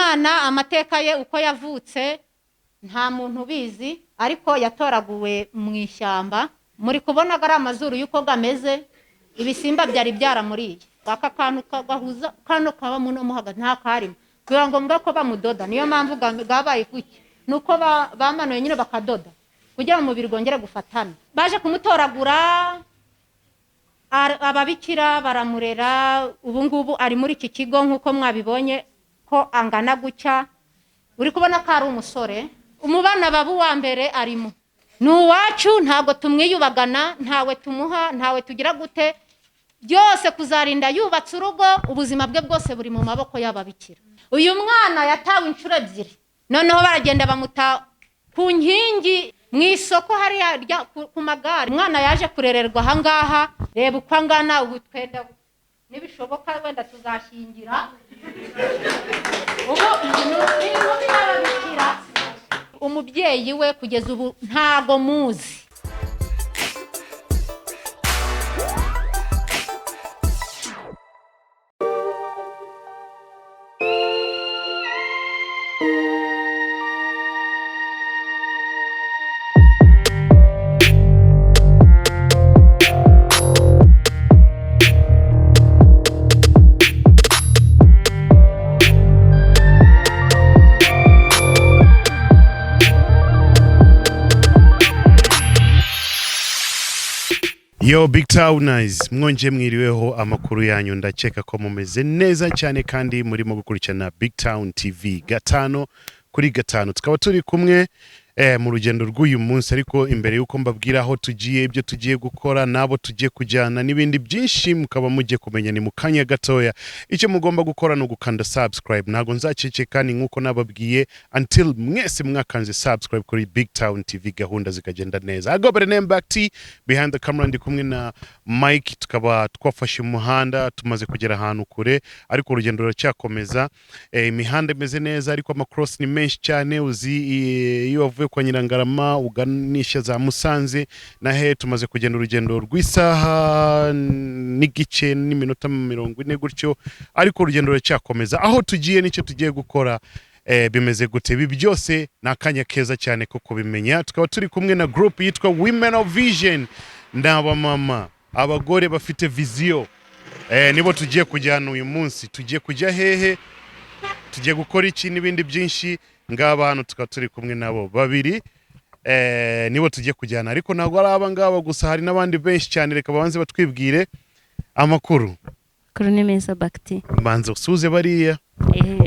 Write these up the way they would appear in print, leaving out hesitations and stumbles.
Mwana amateka ye uko yavutse nta muntu ubizi, ariko yatoraguwe mu ishyamba. Muri kubona ari amazuru y'uko gameze, ibisimba byari byaramuriye. Aka kantu kagahuza kano kaba muno muhaga nta karimo, biba ngombwa ko bamudoda. Niyo mpamvu gabaye gutya, nuko bamanuye nyine bakadoda kugira ngo umubiri wongere gufatana. Baje kumutoragura, ababikira baramurera. Ubu ngubu ari muri iki kigo nk'uko mwabibonye ko angana gutya. Uri kubona ko ari umusore, umubana baba uwa mbere arimo. Ni uwacu, ntabwo tumwiyubagana, ntawe tumuha, ntawe tugira gute, byose kuzarinda yubatse urugo. Ubuzima bwe bwose buri mu maboko y'ababikira. Uyu mwana yatawe inshuro ebyiri, noneho baragenda bamuta ku nkingi mu isoko hariya ku magare. Umwana yaje kurererwa ahangaha, reba uko angana ubu. Twenda nibishoboka wenda tuzashyingira. Ubu ni inkumi y'ababikira. Umubyeyi we kugeza ubu ntago muzi. Yo, Big Towners, mwongeye mwiriweho. Amakuru yanyu? Ndakeka ko mumeze neza cyane kandi murimo gukurikirana Big Town TV gatanu kuri gatanu. Tukaba turi kumwe mu rugendo rw'uyu munsi, ariko imbere y'uko mbabwira aho tugiye, ibyo tugiye gukora n'abo tugiye kujyana n'ibindi byinshi mukaba mugiye kumenya ni mu kanya gatoya, icyo mugomba gukora ni ugukanda subscribe. Ntabwo nzaceceka, ni nk'uko nababwiye, until mwese mwakanze subscribe kuri Big Town TV, gahunda zikagenda neza. I go by the name Back T, behind the camera ndi kumwe na Mike. Tukaba twafashe umuhanda, tumaze kugera ahantu kure, ariko urugendo ruracyakomeza. Imihanda imeze neza, ariko amacross ni menshi cyane. Uzi iyo wavuye kwa Nyirangarama uganisha za Musanze na he, tumaze kugenda urugendo rw'isaha n'igice n'iminota 40 gutyo, ariko urugendo ruracyakomeza. Aho tugiye nicyo tugiye gukora, bimeze gute? Ibi byose ni akanya keza cyane ko kubimenya. Tukaba turi kumwe na group yitwa Women of Vision, ni abamama, abagore bafite vision. Nibo tugiye kujyana uyu munsi. Tugiye kujya hehe, tugiye gukora iki n'ibindi byinshi. Ngaba hano tukaba turi kumwe nabo babiri, nibo tugiye kujyana, ariko ntabwo ari aba ngaba gusa, hari n'abandi benshi cyane. Reka babanze batwibwire. Amakuru? Amakuru ni meza, Bakiti. Mbanza usuze bariya.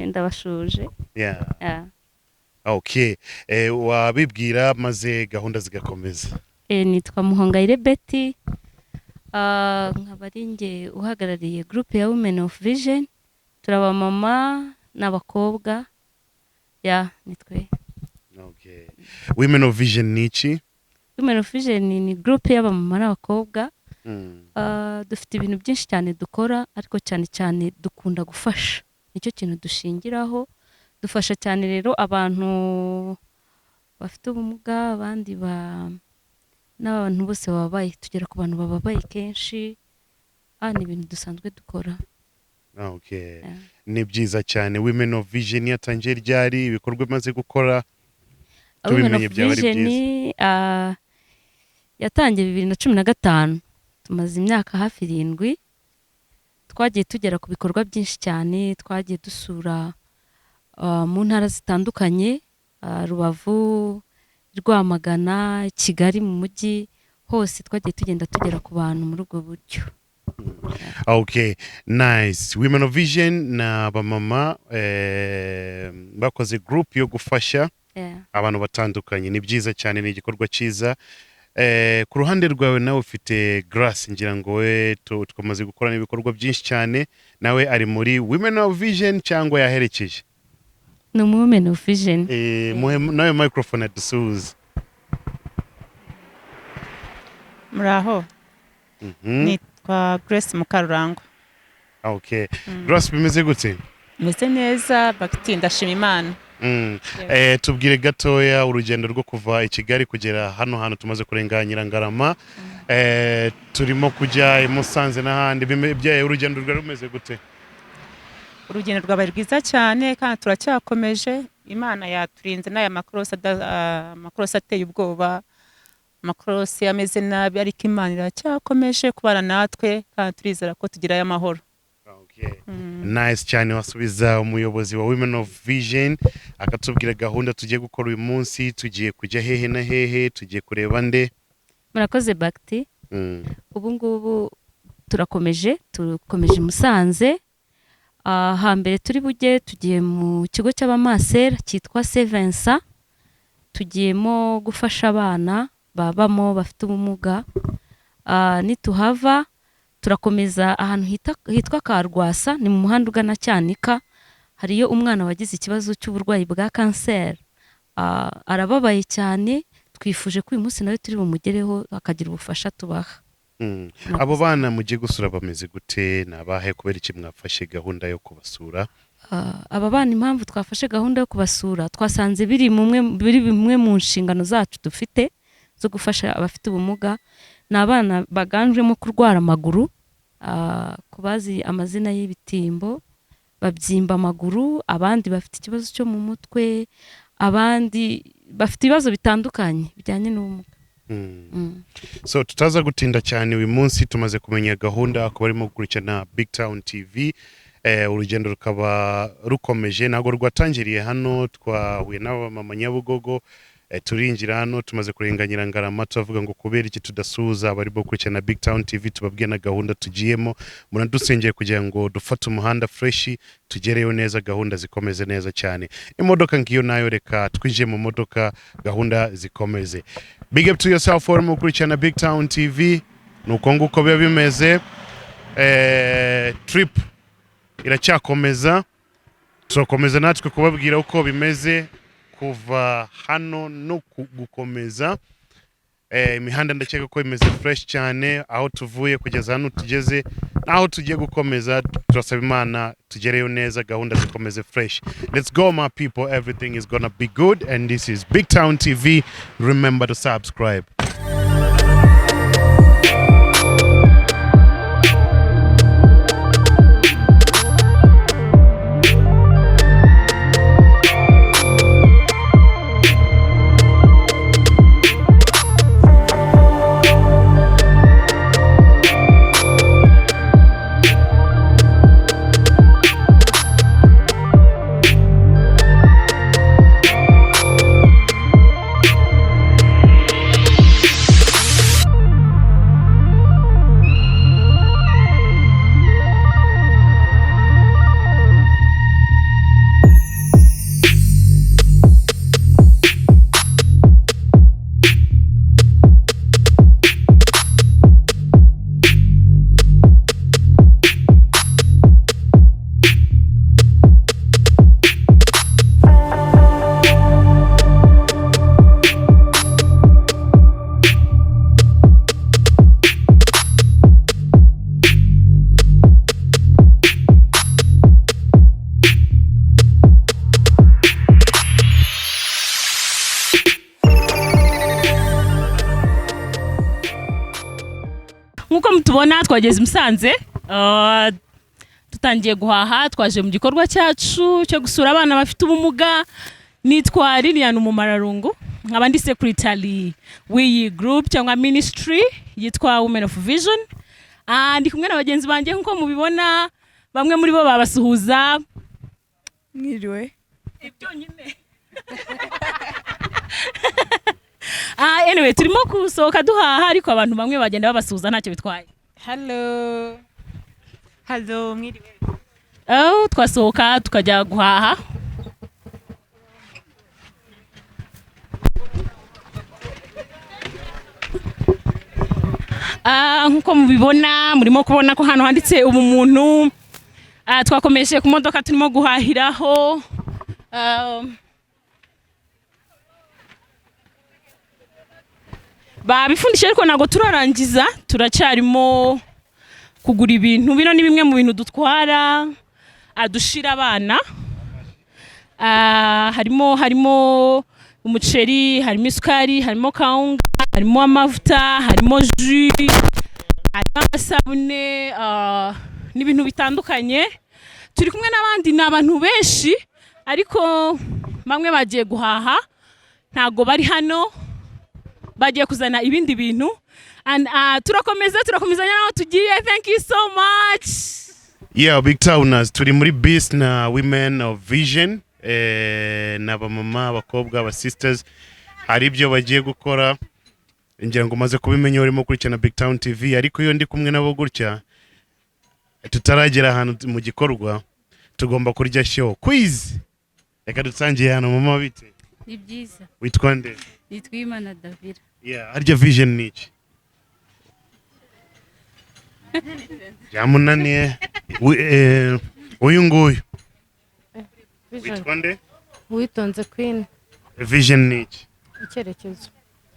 Ndabashuje. Ah. Okay, wabibwira maze gahunda zigakomeza. Nitwa Muhongayire Betty. Nkaba ari njye uhagarariye groupe ya Women of Vision. Turi abamama n'abakobwa, ya nitwe. Okay. Women of Vision ni iki? Women of Vision ni groupe y'abamama n'abakobwa. Dufite ibintu byinshi cyane dukora, ariko cyane cyane dukunda gufasha, nicyo kintu dushingiraho. Dufasha cyane rero abantu bafite ubumuga, abandi ba n'abantu bose bababaye. Tugera ku bantu bababaye kenshi. Ni ibintu dusanzwe dukora. Okay. Yeah. Ni byiza cyane. Women of Vision yatangiye ryari? Ibikorwa imaze gukora Women tubimenye of byaba ari Vision byiza. Yatangiye 2015, tumaze imyaka hafi 7. Twagiye tugera ku bikorwa byinshi cyane, twagiye dusura mu ntara zitandukanye, Rubavu, Rwamagana, Kigali mu mujyi hose, twagiye tugenda tugera ku bantu muri ubwo buryo. Okay, nice. Women of Vision ni abamama bakoze group yo gufasha abantu batandukanye. Ni byiza cyane, ni igikorwa cyiza. Ku ruhande rwawe nawe ufite Grace, ngira ngo we twamaze gukora ibikorwa byinshi cyane. Nawe ari muri Women of Vision cyangwa yaherekeje? Ni umu Women of Vision. Muhe nawe microphone adusuhuze. Muraho. Nitwa Grace Mukarurangwa. Okay, Grace, bimeze gute? Meze neza, Bagiti, ndashima Imana. Tubwire gatoya urugendo rwo kuva i Kigali kugera hano hantu. Tumaze kurenga Nyirangarama, turimo kujya i Musanze n'ahandi. Urugendo rwari rumeze gute? Urugendo rwabaye rwiza cyane kandi turacyakomeje. Imana yaturinze n'aya makorosi amakorosi ateye ubwoba, amakorosi ameze nabi, ariko Imana iracyakomeje kubana natwe kandi turizera ko tugirayo amahoro. Okay. Nice cyane. Wasubiza umuyobozi wa Women of Vision akatubwira gahunda tugiye gukora uyu munsi, tugiye kujya hehe na hehe, tugiye kureba nde? Murakoze, Bagiti. Ubu ngubu turakomeje, tukomeje i Musanze. Hambere turi bujye, tugiye mu kigo cy'abamasera cyitwa Sevensa. Tugiyemo gufasha abana babamo bafite ubumuga. Nituhava turakomeza ahantu hitwa Karwasa, ni mu muhanda ugana Cyanika. Hariyo umwana wagize ikibazo cy'uburwayi bwa kanseri. Arababaye cyane, twifuje ko uyu munsi nawe turi bumugereho akagira ubufasha tubaha. Abo bana mugiye gusura bameze gute? Ni abahe? Kubera iki mwafashe gahunda yo kubasura? Aba bana, impamvu twafashe gahunda yo kubasura, twasanze biri bimwe mu nshingano zacu dufite zo gufasha abafite ubumuga. Ni abana baganjemo kurwara amaguru. Ku bazi amazina y'ibitimbo, babyimba amaguru, abandi bafite ikibazo cyo mu mutwe, abandi bafite ibibazo bitandukanye bijyanye n'ubumuga. So tutaza gutinda cyane, uyu munsi tumaze kumenya gahunda ku barimo gukurikirana Big Town TV. Urugendo rukaba rukomeje, ntabwo rwatangiriye hano. Twahuye n'abamama Nyabugogo, turinjira hano, tumaze kurenga Nyirangarama, turavuga ngo kubera iki tudasuhuza abarimo gukurikirana Big Town TV, tubabwiye na gahunda tugiyemo. Muradusengeye kugira ngo dufate umuhanda fresh, tugereyo neza, gahunda zikomeze neza cyane. Imodoka ngiyo nayo, reka twinjiye mu modoka, gahunda zikomeze. Big up to yourself urimo gukurikirana Big Town TV. Ni uko nguko biba bimeze. Trip iracyakomeza, turakomeza natwe kubabwira uko bimeze kuva hano no gukomeza. Imihanda ndakeka ko imeze fresh cyane aho tuvuye kugeza hano tugeze n'aho tugiye gukomeza. Turasaba Imana tugereyo neza, gahunda zikomeze fresh. Let's go, my people, everything is gonna be good, and this is Big Town TV. Remember to subscribe. Nk'uko mutubona, twageze i Musanze. Dutangiye guhaha, twaje mu gikorwa cyacu cyo gusura abana bafite ubumuga. Nitwa Lilian Umumararungu, nkaba ndi secretary w'iyi group cyangwa ministry yitwa Women of Vision. Ndi kumwe na bagenzi banjye nk'uko mubibona, bamwe muri bo babasuhuza. Mwiriwe. Byonyine. Anyway, turimo gusohoka duhaha, ariko abantu bamwe bagenda babasuhuza, ntacyo bitwaye. Hello, hello, mwiriwe. Oh, twasohoka tukajya guhaha. Nk'uko mubibona, murimo kubona ko hano handitse ubumuntu. Twakomeje ku modoka turimo guhahiraho. Babifundishije ariko ntabwo turarangiza, turacyarimo kugura ibintu. Bino ni bimwe mu bintu dutwara adushira abana. Harimo umuceri, harimo isukari, harimo kawunga, harimo amavuta, harimo jus, harimo amasabune, n'ibintu bitandukanye. Turi kumwe n'abandi, ni abantu benshi, ariko bamwe bagiye guhaha, ntago bari hano, bagiye kuzana ibindi bintu. And turakomeza, turakomezanya n'aho tugiye. Thank you so much. Yeah, Big Towners, turi muri bus na Women of Vision, n'abamama, abakobwa, aba sisters. Hari ibyo bagiye gukora, ngira ngo umaze kubimenya urimo gukurikirana Big Town TV. Ariko iyo ndi kumwe nabo gutya, tutaragera ahantu mu gikorwa, tugomba kurya show quiz. Reka dutangiye hano. Mama, bite? Ni byiza. Witwa nde? Nitwa Imana Davira. Yeah, harya vision ni iki? Byamunaniye. Uyu nguyu witwa nde? Witonze Queen. Vision ni iki? Icyerekezo.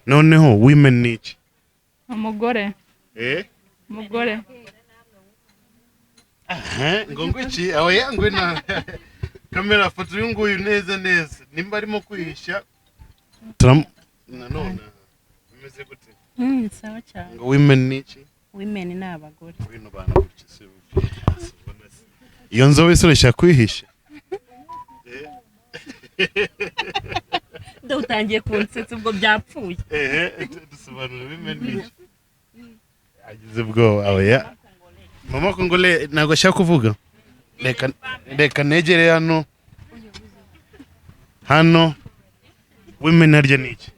Noneho women ni iki? Umugore. Eh? Umugore. Aha, ngo iki aho yangwe na kamera, foto uyu nguyu neza neza, nimba arimo kwihisha turam. Nanone bimeze gute? Sawa cyane. Ngo women ni iki? Women ni abagore. Bino bana gutya se, ubona se. Iyo nzobe se urashaka kwihisha? Utangiye kunsetsa, ubwo byapfuye. Ehe, dusobanura women ni iki? Agize ubwoba aho ya mama kongole, ntabwo ashaka kuvuga. Reka negere hano. Hano women harya ni iki?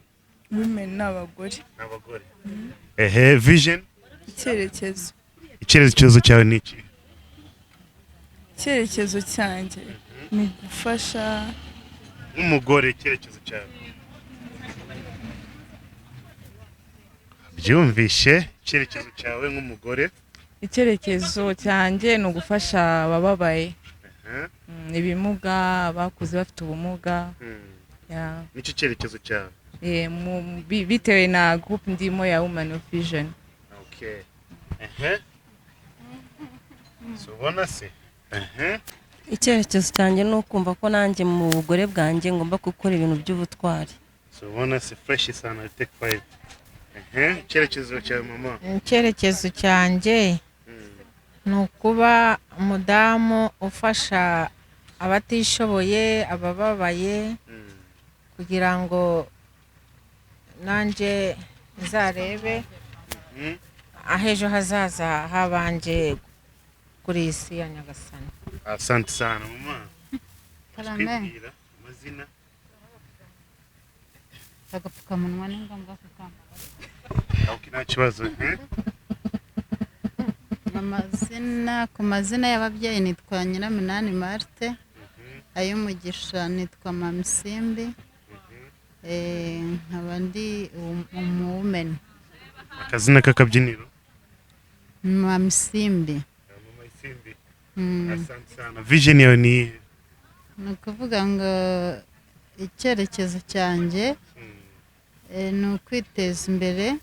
Women ni abagore. Abagore. Ehe, vision? Icyerekezo. Icyerekezo cyawe ni iki? Icyerekezo cyanjye ni gufasha. Nk'umugore, icyerekezo cyawe. Byumvishe, icyerekezo cyawe nk'umugore? Icyerekezo cyanjye ni ugufasha abababaye, Aha. Ibimuga, abakuze bafite ubumuga. Yeah. Nicyo cyerekezo cyawe? Bitewe na group ndimo ya Women of Vision. Okay, ehe, si ubona se? Ehe. Icyerekezo cyanjye ni ukumva ko nanjye mu bugore bwanjye ngomba gukora ibintu by'ubutwari. Si ubona se? Fresh sana, take five. Ehe, icyerekezo cyawe, mama? Icyerekezo cyanjye ni ukuba umudamu ufasha abatishoboye, abababaye, kugira ngo nanjye nzarebe aho ejo hazaza habanje kuri iyi si ya Nyagasani. Asante sana, mama. Karame. Twibwira amazina. Agapfukamunwa ni ngombwa kukambara. Okay, nta kibazo. Ehe. Amazina, ku mazina y'ababyeyi nitwa Nyiraminani Marthe, ay'umugisha nitwa Mamisimbi, nkaba ndi umuwumeni. Akazina k'akabyiniro? Mamisimbi. Mama Isimbi. Asante sana. Vision yawe ni iyihe? Ni ukuvuga ngo icyerekezo cyanjye ni ukwiteza imbere,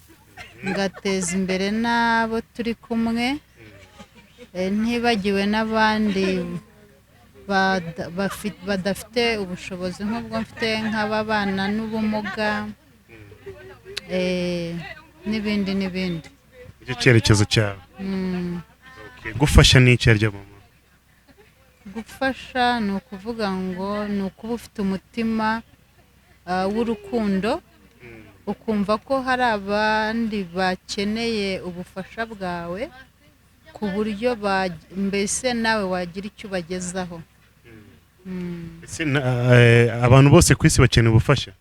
ngateza imbere n'abo turi kumwe, ntibagiwe n'abandi badafite ubushobozi nk'ubwo mfite, nk'ababana n'ubumuga, n'ibindi n'ibindi. Icyo cyerekezo cyawe? Okay. Gufasha ni iki harya, mama? Gufasha ni ukuvuga ngo ni ukuba ufite umutima w'urukundo, ukumva ko hari abandi bakeneye ubufasha bwawe, ku buryo mbese nawe wagira icyo ubagezaho. Ese abantu bose ku isi bakeneye ubufasha?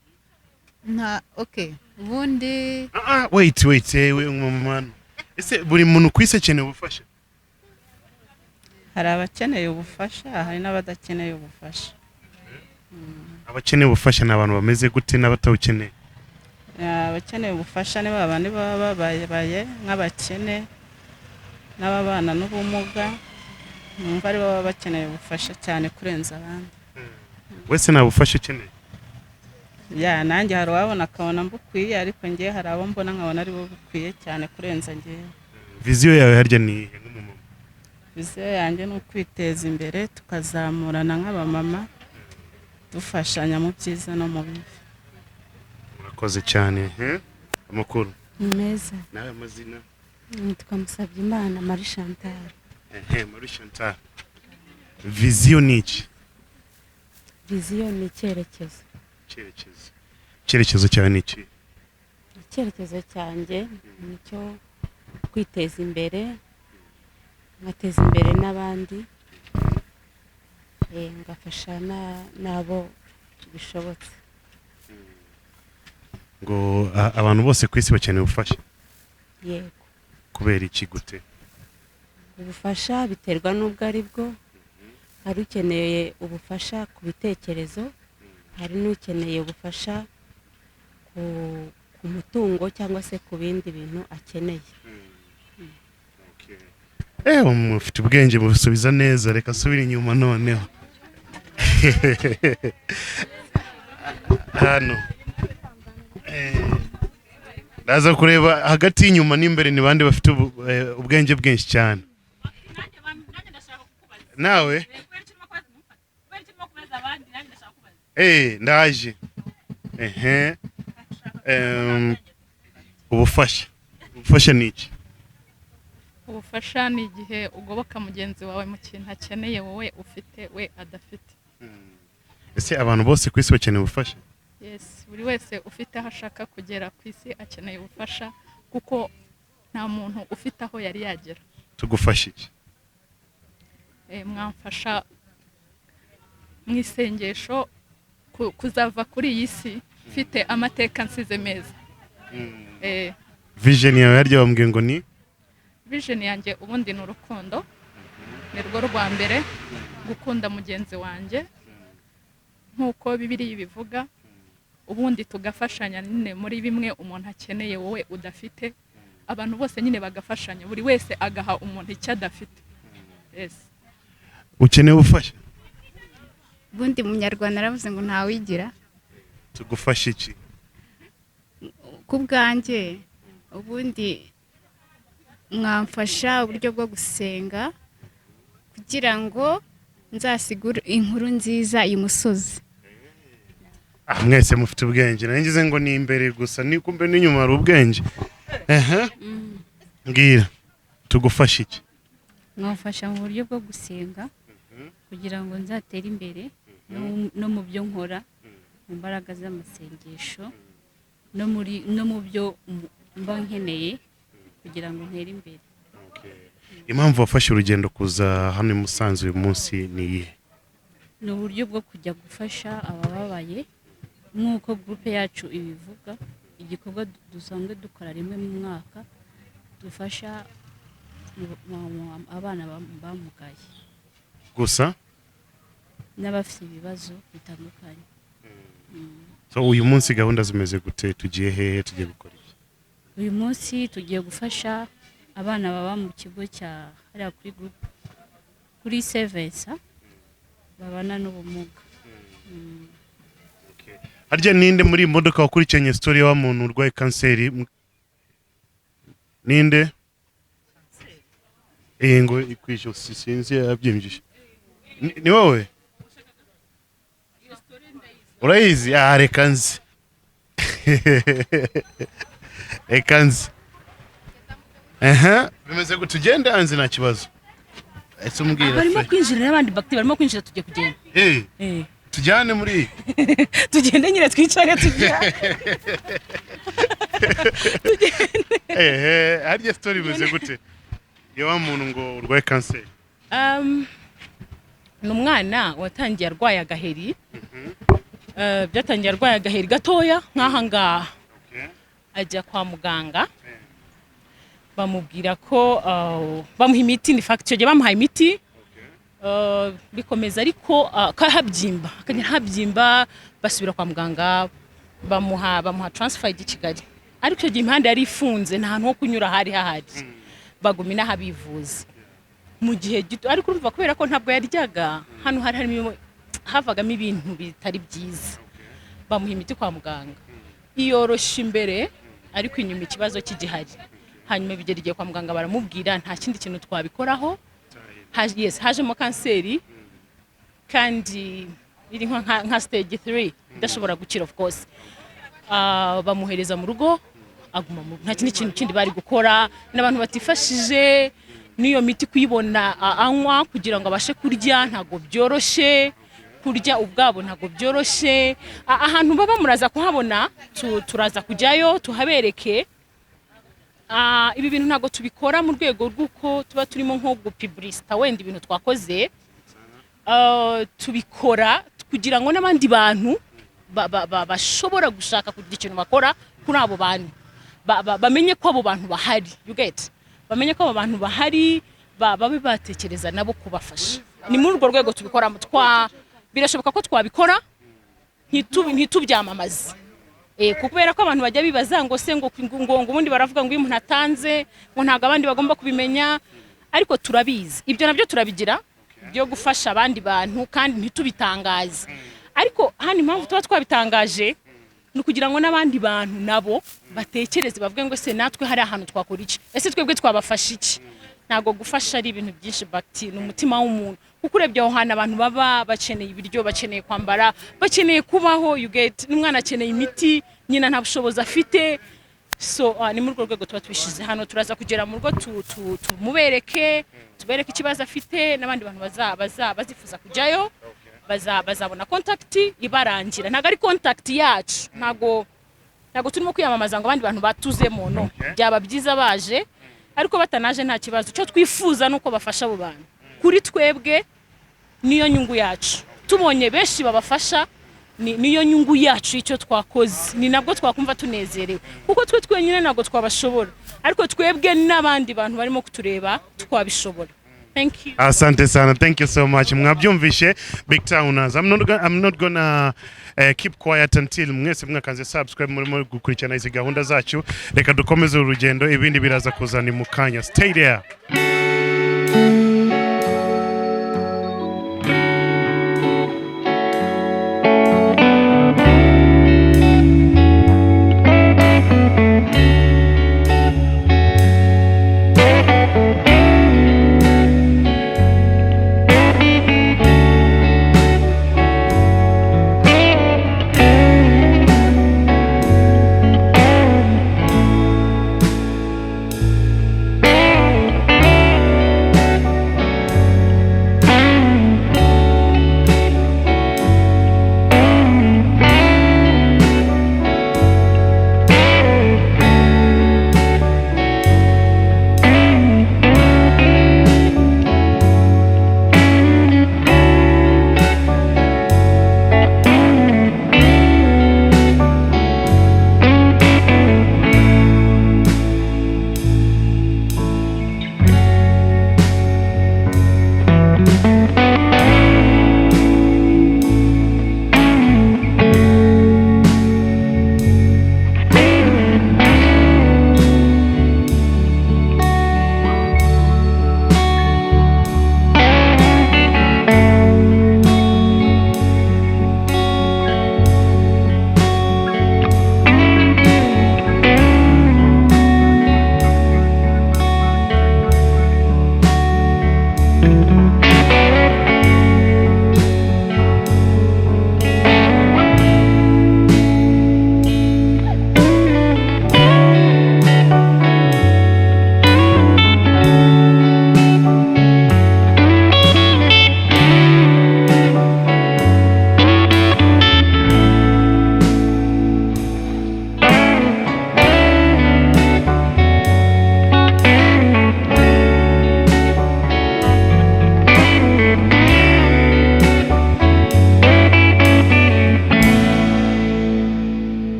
Nta, okay, ubundi Ah, wait, wait, we mama, ese buri muntu ku isi akeneye ubufasha? Hari abakeneye ubufasha, hari n'abadakeneye ubufasha. Abakeneye ubufasha ni abantu bameze gute, n'abatawukeneye? Abakeneye ubufasha ni ba bandi baba babaye nk'abakene n'ababana n'ubumuga, numva ari bo baba bakeneye ubufasha cyane kurenza abandi. Wese nta bufasha ukeneye? Ya, nanjye hari uwabona akabona mbukwiye, ariko njye hari abo mbona nkabona ari bo bukwiye cyane kurenza njyewe. Vision yawe harya ni iyihe nk'umumama? Vision yanjye ni ukwiteza imbere, tukazamurana nk'abamama, dufashanya mu byiza no mu bibi. Murakoze cyane. Amakuru? Ni meza. Nawe amazina? Nitwa Musabyimana Marie Chantal. Ehe, Marie Chantal. Vision ni iki? Vision ni icyerekezo. Icyerekezo. Icyerekezo cyawe ni iki? Icyerekezo cyanjye ni icyo kwiteza imbere, ngateza imbere n'abandi, ngafasha n'abo bishobotse. Ngo abantu bose ku isi bakeneye ubufasha? Yego. Kubera iki, gute? Ubufasha biterwa n'ubwo ari bwo. Hari ukeneye ubufasha ku bitekerezo, hari n'ukeneye ubufasha ku mutungo cyangwa se ku bindi bintu akeneye. Mufite ubwenge, mubisubiza neza. Reka nsubire inyuma noneho hano. Ndaza kureba hagati y'inyuma n'imbere ni bande bafite ubwenge bwinshi cyane. Nawe ndaje. Ehe, ubufasha ni iki? Ubufasha ni igihe ugoboka mugenzi wawe mu kintu akeneye wowe ufite we adafite. Ese abantu bose ku isi bakeneye ubufasha? Yes, buri wese ufite aho ashaka kugera ku isi akeneye ubufasha, kuko nta muntu ufite aho yari yagera. Tugufasha iki? Mwamfasha mu isengesho kuzava kuri iyi si mfite amateka nsize meza. Vision yawe harya bambwiye ngo ni? Vision yanjye ubundi ni urukundo, ni rwo rwa mbere, gukunda mugenzi wanjye nk'uko Bibiliya ibivuga, ubundi tugafashanya nyine muri bimwe umuntu akeneye wowe udafite. Abantu bose nyine bagafashanya, buri wese agaha umuntu icyo adafite. Yes. Ukeneye ubufasha? Ubundi munyarwanda aravuze ngo ntawigira. Tugufasha iki? Ku bwanjye ubundi mwamfasha uburyo bwo gusenga kugira ngo nzasigure inkuru nziza imusozi. Mwese mufite ubwenge. Nangize ngo ni imbere gusa, ni kumbe n'inyuma hari ubwenge. Mbwira, tugufasha iki? Mwamfasha mu buryo bwo gusenga kugira ngo nzatere imbere no mu byo nkora, mu mbaraga z'amasengesho, no mu byo mba nkeneye kugira ngo ntere imbere. Impamvu wafashe urugendo kuza hano i Musanze uyu munsi ni iyihe? Ni uburyo bwo kujya gufasha abababaye nk'uko groupe yacu ibivuga, igikorwa dusanzwe dukora rimwe mu mwaka, dufasha abana bamugaye gusa n'abafite ibibazo bitandukanye. So uyu munsi gahunda zimeze gute? Tugiye hehe? Tugiye gukora iki? Uyu munsi tugiye gufasha abana baba mu kigo cya hariya kuri group kuri Sevensa babana n'ubumuga. Harya ninde muri imodoka wakurikiranye story wa muntu urwaye kanseri? Ninde? Ngo ikwisho sinzi yabyimjije. Ni wowe? Urayizi? Reka nzi. Reka nzi. Bimeze gute? Tugende anzi nta kibazo. Ese umbwira. Barimo kwinjira n'abandi bakti barimo kwinjira, tujye kugenda. Tujyane muri tugende nyine twicare tujya. Harya story bimeze gute? Yo muntu ngo urwaye kanseri. Ni umwana watangiye arwaye agaheri. Byatangiye arwaye agaheri gatoya nk'aha ngaha. Ajya kwa muganga bamubwira ko bamuha imiti, in fact icyo gihe bamuhaye imiti, bikomeza ariko kahabyimba, akagera habyimba, basubira kwa muganga bamuha transfer i Kigali, ariko icyo gihe imihanda yari ifunze, nta hantu ho kunyura hari hahari, baguma inaha bivuza mu gihe gito. Ariko urumva kubera ko ntabwo yaryaga, hano hari harimo havagamo ibintu bitari byiza, bamuha imiti kwa muganga iyorosha imbere, ariko inyuma ikibazo kigihari. Hanyuma bigera igihe kwa muganga baramubwira nta kindi kintu twabikoraho. Yes, hajemo kanseri kandi iri nka stage 3 idashobora gukira of course. Bamuhereza mu rugo aguma mu nta kindi kintu kindi bari gukora, n'abantu batifashije, N'iyo miti kuyibona anywa kugira ngo abashe kurya ntabwo byoroshye, kurya ubwabo ntabwo byoroshye. Ahantu baba muraza kuhabona, turaza kujyayo tuhabereke. Ibi bintu ntabwo tubikora mu rwego rw'uko tuba turimo nko gupiburisita wenda ibintu twakoze. Tubikora kugira ngo n'abandi bantu bashobora gushaka kugira ikintu bakora kuri abo bantu bamenye ko abo bantu bahari, you get, bamenye ko abo bantu bahari, babe batekereza nabo kubafasha. Ni muri urwo rwego tubikoramo. Birashoboka ko twabikora ntitubyamamaze, kubera ko abantu bajya bibaza ngo se ngo ubundi baravuga ngo iyo umuntu atanze ngo ntabwo abandi bagomba kubimenya, ariko turabizi, ibyo nabyo turabigira byo gufasha abandi bantu kandi ntitubitangaze. Ariko hano impamvu tuba twabitangaje ni ukugira ngo n'abandi bantu nabo batekereze, bavuge ngo se natwe hari ahantu twakora iki, ese twebwe twabafasha iki? Ntabwo gufasha ari ibintu byinshi, bati ni umutima w'umuntu, kuko urebye aho hantu abantu baba bakeneye ibiryo, bakeneye kwambara, bakeneye kubaho, you get, n'umwana akeneye imiti, nyina nta bushobozi afite. So ni muri urwo rwego tuba tubishyize hano. Turaza kugera mu rugo tumubereke, tubereke ikibazo afite, n'abandi bantu bazifuza kujyayo bazabona contact ibarangira. Ntabwo ari contact yacu, ntabwo turimo kwiyamamaza ngo abandi bantu batuzemo, no. Byaba byiza baje, ariko batanaje nta kibazo. Icyo twifuza ni uko bafasha abo bantu. Kuri twebwe niyo nyungu yacu, tubonye benshi babafasha niyo nyungu yacu icyo twakoze, ni nabwo twakumva tunezerewe, kuko twe twenyine ntabwo twabashobora, ariko twebwe n'abandi bantu barimo kutureba twabishobora. Thank you. Asante sana. Thank you so much. Mwabyumvishe, Big Towners. I'm not gonna keep quiet until mwese mwakanze subscribe, murimo gukurikirana izi gahunda zacu. Reka dukomeze urugendo, ibindi biraza kuzana mu kanya. Stay there.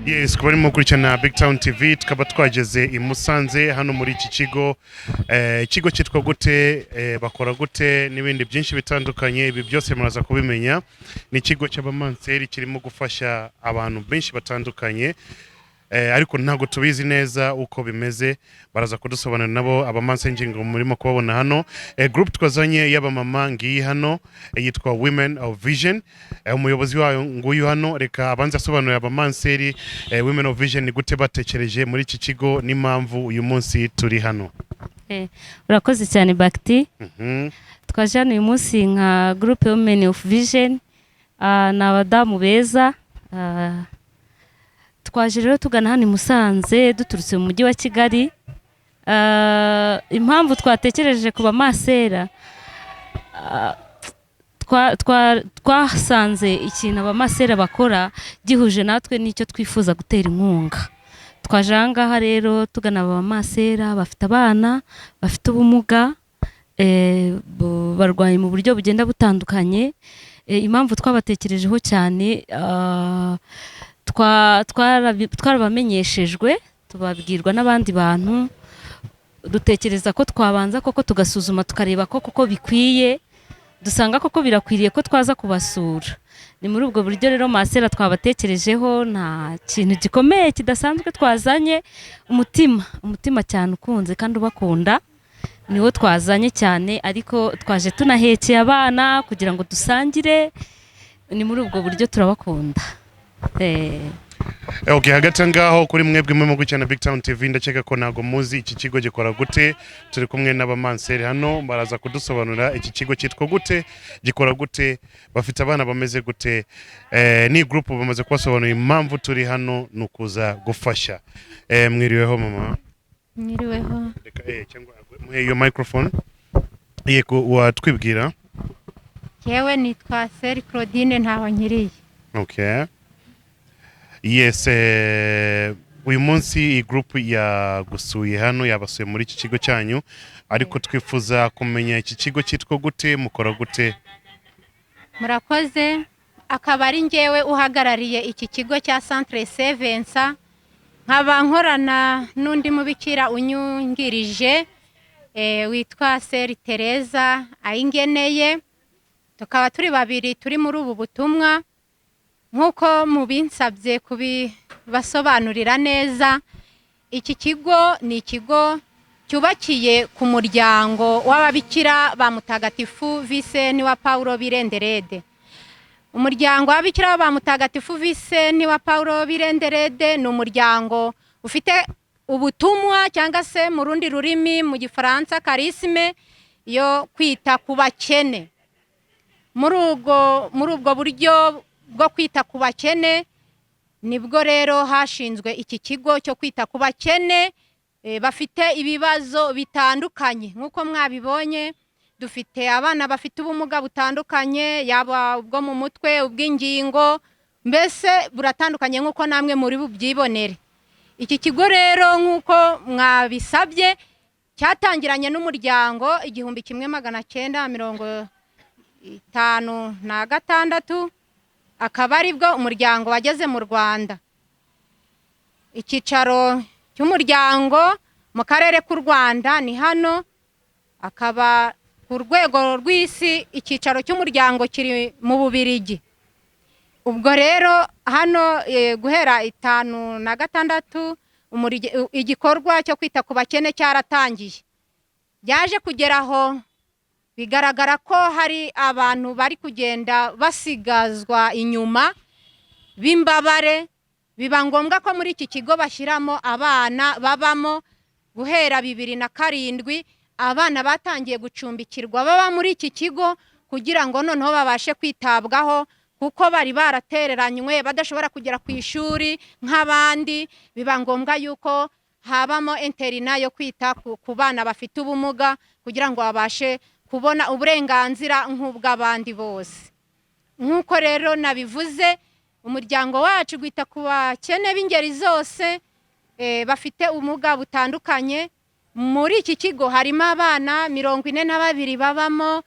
Yes, kuba barimo gukurikirana Big Town TV, tukaba twageze i Musanze hano muri iki kigo. Ikigo cyitwa gute, bakora gute n'ibindi byinshi bitandukanye, ibi byose muraza kubimenya. Ni ikigo cy'abamanseri kirimo gufasha abantu benshi batandukanye, ariko ntabwo tubizi neza uko bimeze, baraza kudusobanurira nabo abamanseri ngingo murimo kubabona hano. Group twazanye y'abamama ngiyi hano, yitwa Women of Vision. Umuyobozi wayo nguyu hano, reka abanze asobanurira abamanseri Women of Vision ni gute batekereje muri iki kigo n'impamvu uyu munsi turi hano. Urakoze cyane Bakti. Twaje hano uyu munsi nka groupe Women of Vision, ni abadamu beza. Twaje rero tugana hano i Musanze duturutse mu mujyi wa Kigali. Impamvu twatekereje ku bamasera, twasanze ikintu abamasera bakora gihuje natwe n'icyo twifuza gutera inkunga. Twaje aha ngaha rero tugana abamasera bafite abana bafite ubumuga, barwaye mu buryo bugenda butandukanye. Impamvu twabatekerejeho cyane, twarabamenyeshejwe, tubabwirwa n'abandi bantu, dutekereza ko twabanza koko tugasuzuma, tukareba ko koko bikwiye, dusanga koko birakwiriye ko twaza kubasura. Ni muri ubwo buryo rero masera twabatekerejeho. Nta kintu gikomeye kidasanzwe twazanye, umutima cyane ukunze kandi ubakunda niwo twazanye cyane, ariko twaje tunahekeye abana kugira ngo dusangire. Ni muri ubwo buryo turabakunda. Okay, hagati aho ngaho kuri mwebwe murimo gukurikirana Big Town TV, ndakeka ko ntabwo muzi iki kigo gikora gute. Turi kumwe n'abamanseri hano, baraza kudusobanurira iki kigo cyitwa gute, gikora gute, bafite abana bameze gute. Ni group bamaze kubasobanurira impamvu turi hano ni ukuza gufasha. Mwiriweho mama? Mwiriweho. Reka cyangwa muhe iyo microphone. Yego, watwibwira? Yewe, nitwa Seri Claudine Ntaho Nkiriye. Okay. Yes, uyu munsi iyi group yagusuye hano, yabasuye muri iki kigo cyanyu, ariko twifuza kumenya iki kigo cyitwa gute, mukora gute? Murakoze. Akaba ari ngewe uhagarariye iki kigo cya Centre Sevensa, nkaba nkorana n'undi mubikira unyungirije, witwa Seri Tereza Ayingeneye. Tukaba turi babiri turi muri ubu butumwa. Nk'uko mubinsabye kubibasobanurira neza, iki kigo ni ikigo cyubakiye ku muryango w'ababikira ba Mutagatifu Viseni wa Paulo Birenderede. Umuryango w'ababikira ba Mutagatifu Viseni wa Paulo Birenderede ni umuryango ufite ubutumwa, cyangwa se mu rundi rurimi mu Gifaransa charisme, yo kwita ku bakene. Muri ubwo buryo bwo kwita ku bakene nibwo rero hashinzwe iki kigo cyo kwita ku bakene, bafite ibibazo bitandukanye. Nk'uko mwabibonye, dufite abana bafite ubumuga butandukanye, yaba ubwo mu mutwe, ubw'ingingo, mbese buratandukanye nk'uko namwe muri bubyibonere. Iki kigo rero, nk'uko mwabisabye, cyatangiranye n'umuryango 1956, akaba aribwo umuryango wageze mu Rwanda. Icyicaro cy'umuryango mu karere k'u Rwanda ni hano, akaba ku rwego rw'isi icyicaro cy'umuryango kiri mu Bubirigi. Ubwo rero hano, guhera 56, igikorwa cyo kwita ku bakene cyaratangiye. Byaje kugera aho bigaragara ko hari abantu bari kugenda basigazwa inyuma b'imbabare, biba ngombwa ko muri iki kigo bashyiramo abana babamo. Guhera 2007 abana batangiye gucumbikirwa baba muri iki kigo, kugira ngo noneho babashe kwitabwaho, kuko bari baratereranywe badashobora kugera ku ishuri nk'abandi. Biba ngombwa yuko habamo internat yo kwita ku bana bafite ubumuga, kugira ngo babashe kubona uburenganzira nk'ubw'abandi bose. Nk'uko rero nabivuze, umuryango wacu wita ku bakene b'ingeri zose, bafite ubumuga butandukanye. Muri iki kigo harimo abana 42 babamo,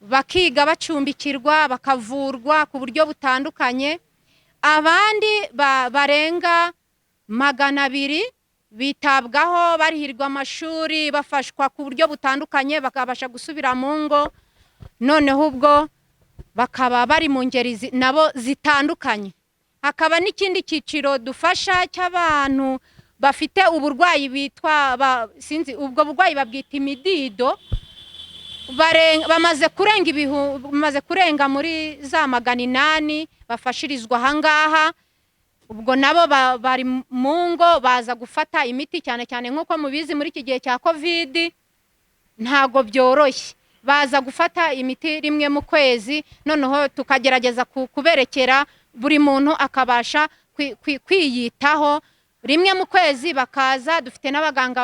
bakiga, bacumbikirwa, bakavurwa ku buryo butandukanye. Abandi barenga 200 bitabwaho, barihirwa amashuri, bafashwa ku buryo butandukanye, bakabasha gusubira mu ngo. Noneho ubwo bakaba bari mu ngeri nabo zitandukanye. Hakaba n'ikindi cyiciro dufasha cy'abantu bafite uburwayi bitwa sinzi, ubwo burwayi babwita imidido. Bamaze kurenga muri za 800 bafashirizwa ahangaha. Ubwo nabo bari mu ngo, baza gufata imiti, cyane cyane nk'uko mubizi muri iki gihe cya COVID ntago byoroshye. Baza gufata imiti rimwe mu kwezi, noneho tukagerageza kuberekera buri muntu akabasha kwiyitaho. Rimwe mu kwezi bakaza, dufite n'abaganga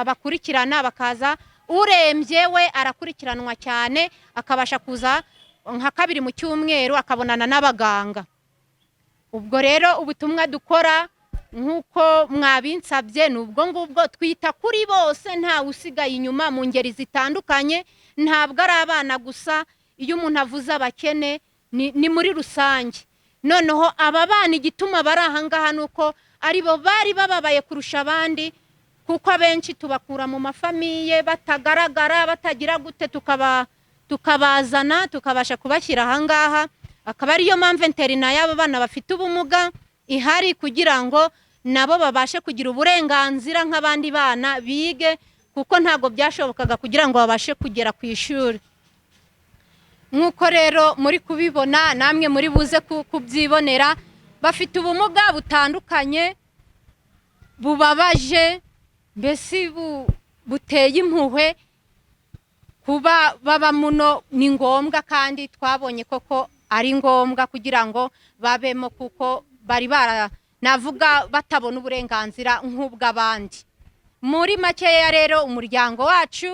bakurikirana bakaza. Urembye we arakurikiranwa cyane, akabasha kuza nka kabiri mu cyumweru akabonana n'abaganga. Ubwo rero ubutumwa dukora nk'uko mwabinsabye ni ubwo ngubwo, twita kuri bose, ntawe usigaye inyuma mu ngeri zitandukanye. Ntabwo ari abana gusa, iyo umuntu avuze abakene ni muri rusange. Noneho aba bana igituma bari aha ngaha ni uko aribo bari bababaye kurusha abandi, kuko abenshi tubakura mu mafamiye batagaragara, batagira gute, tukabazana tukabasha kubashyira aha ngaha. Akaba ariyo mpamvu internat y'abo bana bafite ubumuga ihari, kugira ngo nabo babashe kugira uburenganzira nk'abandi bana bige, kuko ntabwo byashobokaga kugira ngo babashe kugera ku ishuri. Nk'uko rero muri kubibona, namwe muri buze kubyibonera, bafite ubumuga butandukanye bubabaje, mbese buteye impuhwe. Kuba baba muno ni ngombwa, kandi twabonye koko ari ngombwa kugira ngo babemo, kuko bari bara navuga batabona uburenganzira nk'ubw'abandi. Muri makeya rero, umuryango wacu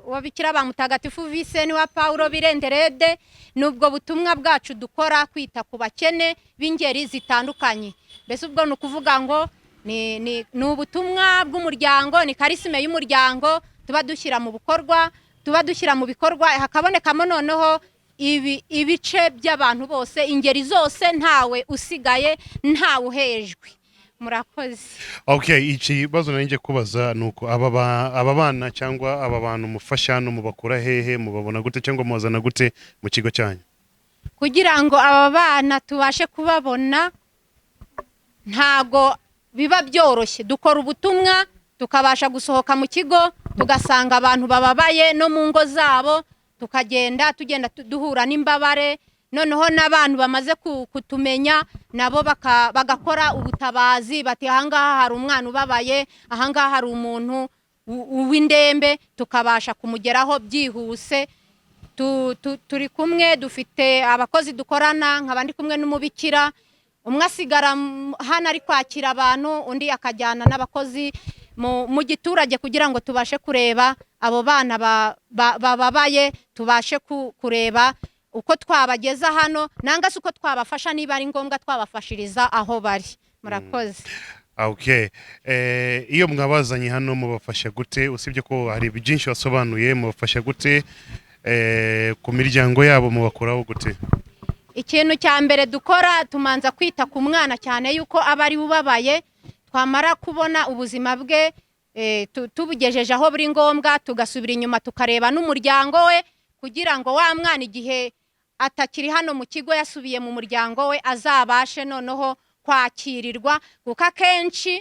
wa Bikira ba Mutagatifu Viseni wa Paulo Birenderede, ni ubwo butumwa bwacu dukora, kwita ku bakene b'ingeri zitandukanye. Mbese ubwo ni ukuvuga ngo ni ubutumwa bw'umuryango, ni charisme y'umuryango tuba dushyira mu bikorwa, hakabonekamo noneho ibice by'abantu bose, ingeri zose, ntawe usigaye, ntawe uhejwe. Murakoze. Okay, ikibazo nari ngiye kubaza ni uko aba bana cyangwa aba bantu mufasha hano mubakura hehe, mubabona gute cyangwa mubazana gute mu kigo cyanyu? Kugira ngo aba bana tubashe kubabona ntago biba byoroshye. Dukora ubutumwa, tukabasha gusohoka mu kigo, tugasanga abantu bababaye no mu ngo zabo, tukagenda tugenda duhura n'imbabare. Noneho n'abantu bamaze kutumenya nabo bagakora ubutabazi, bati ahangaha hari umwana ubabaye, ahangaha hari umuntu w'indembe, tukabasha kumugeraho byihuse. Turi kumwe, dufite abakozi dukorana, nkaba ndi kumwe n'umubikira umwe asigara hano ari kwakira abantu, undi akajyana n'abakozi mu giturage kugira ngo tubashe kureba abo bana bababaye, tubashe kureba uko twabageza hano, nanga se uko twabafasha, niba ari ngombwa twabafashiriza aho bari. Murakoze. Okay. Iyo mwabazanye hano mubafasha gute? Usibye ko hari byinshi wasobanuye, mubafasha gute? Ku miryango yabo mubakuraho gute? Ikintu cya mbere dukora, tumanza kwita ku mwana cyane yuko aba ari ubabaye. Twamara kubona ubuzima bwe tubugejeje aho buri ngombwa, tugasubira inyuma tukareba n'umuryango we, kugira ngo wa mwana igihe atakiri hano mu kigo yasubiye mu muryango we azabashe noneho kwakirirwa, kuko akenshi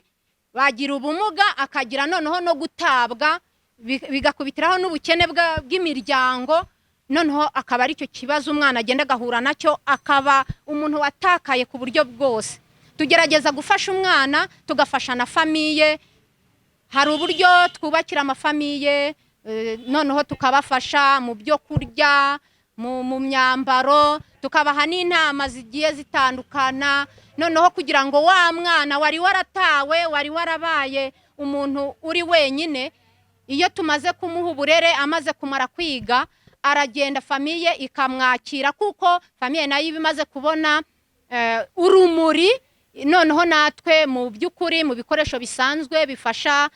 bagira ubumuga akagira noneho no gutabwa, bigakubitiraho n'ubukene bw'imiryango, noneho akaba aricyo kibazo umwana agenda agahura nacyo, akaba umuntu watakaye ku buryo bwose. Tugerageza gufasha umwana, tugafasha na famille. Hari uburyo twubakira amafamille, noneho tukabafasha mu byo kurya, mu myambaro, tukabaha n'inama zigiye zitandukana, noneho kugira ngo wa mwana wari waratawe, wari warabaye umuntu uri wenyine, iyo tumaze kumuha uburere, amaze kumara kwiga, aragenda famille ikamwakira, kuko famille nayo iba imaze kubona urumuri. Noneho natwe mu by'ukuri mu bikoresho bisanzwe bifasha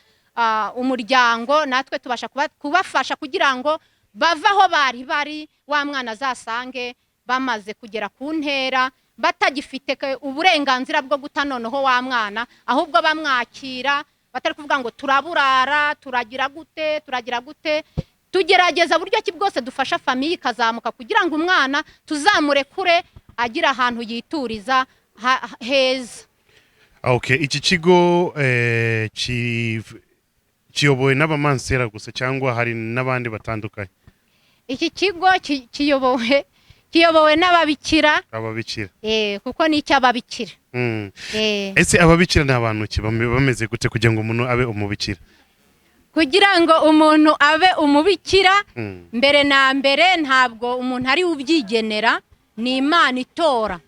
umuryango, natwe tubasha kubafasha kugira ngo bave aho bari bari, wa mwana azasange bamaze kugera ku ntera, batagifite uburenganzira bwo guta noneho wa mwana, ahubwo bamwakira, batari kuvuga ngo turaburara, turagira gute, turagira gute. Tugerageza buryo ki bwose dufasha famille ikazamuka, kugira ngo umwana tuzamurekure agira ahantu yituriza heza. Okay, iki kigo kiyobowe n'abamansera gusa cyangwa hari n'abandi batandukanye? Iki kigo kiyobowe n'ababikira. Ababikira. Kuko ni icy'ababikira. Ese ababikira ni abantu ki? Bameze gute kugira ngo umuntu abe umubikira? Kugira ngo umuntu abe umubikira, mbere na mbere ntabwo umuntu ari ubyigenera, ni Imana itora.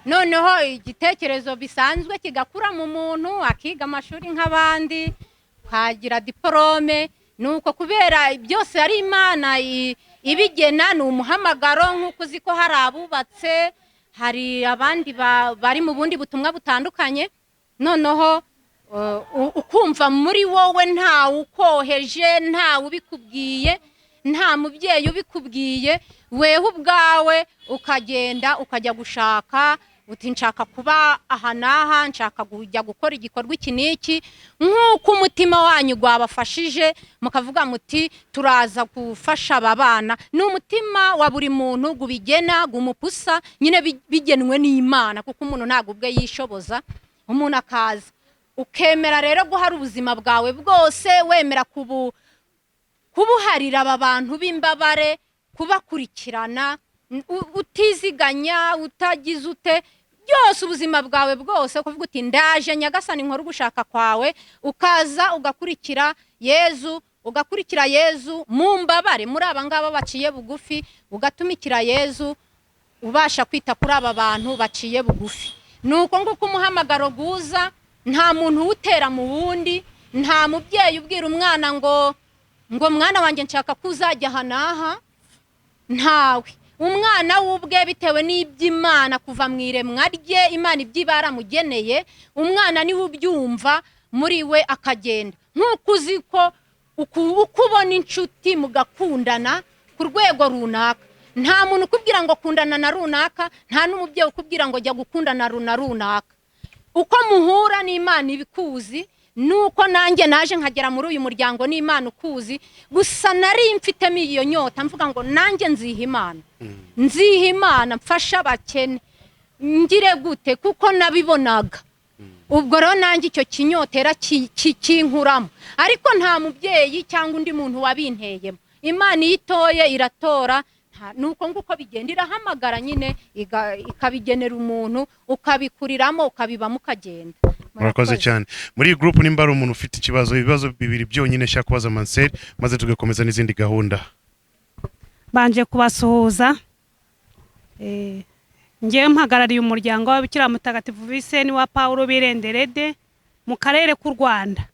Noneho igitekerezo bisanzwe kigakura mu muntu, akiga amashuri nk'abandi, kagira diporome. Nuko kubera byose ari Imana ibigena, ni umuhamagaro. Nk'uko uzi ko hari abubatse, hari abandi bari mu bundi butumwa butandukanye. Noneho ukumva muri wowe ntawe ukoheje, ntawe ubikubwiye, nta mubyeyi ubikubwiye, wewe ubwawe ukagenda ukajya gushaka uti nshaka kuba aha n'aha, nshaka kujya gukora igikorwa iki n'iki. Nk'uko umutima wanyu gwabafashije mukavuga muti turaza gufasha aba bana, ni umutima wa buri muntu gubigena, gumupusa nyine, bigenwe n'Imana, kuko umuntu ntabwo ubwe yishoboza. Umuntu akaza ukemera rero guhara ubuzima bwawe bwose, wemera kubuharira aba bantu b'imbabare, kubakurikirana utiziganya, utagize ute, byose ubuzima bwawe bwose kuvuga uti ndaje Nyagasani nkora ugushaka kwawe. Ukaza ugakurikira Yezu, ugakurikira Yezu mu mbabare, muri aba ngaba baciye bugufi, ugatumikira Yezu ubasha kwita kuri aba bantu baciye bugufi. Nuko nguko umuhamagaro guza, nta muntu uwutera mu wundi, nta mubyeyi ubwira umwana ngo mwana wanjye nshaka ko uzajya aha n'aha, ntawe. Umwana w'ubwe bitewe n'iby'Imana kuva mu iremwa rye, Imana ibyo baramugeneye, umwana niwe ubyumva muri we akagenda. Nk'uko uzi ko uko ubona inshuti mugakundana ku rwego runaka, nta muntu ukubwira ngo kundana na runaka, nta n'umubyeyi ukubwira ngo jya gukundana na runaka. Uko muhura n'Imana ibikuzi, nuko nanjye naje nkagera muri uyu muryango n'Imana ukuzi. Gusa nari mfitemo iyo nyota mvuga ngo nanjye nziha Imana, nziha Imana mfasha abakene, ngire gute, kuko nabibonaga. Ubwo rero nanjye icyo kinyotera kinkuramo, ariko nta mubyeyi cyangwa undi muntu wabinteyemo. Imana iyo itoye iratora, nuko nguko bigenda, irahamagara nyine ikabigenera umuntu, ukabikuriramo, ukabibamo, ukagenda. Murakoze cyane. Muri iyi group nimba ari umuntu ufite ikibazo, ibibazo bibiri byonyine nshaka kubaza Mansel, maze tugakomeza n'izindi gahunda. Banje kubasuhuza. Ngewe mpagarariye umuryango w'Ababikira Mutagatifu Viseni wa Paulo Birenderede mu karere k'u Rwanda.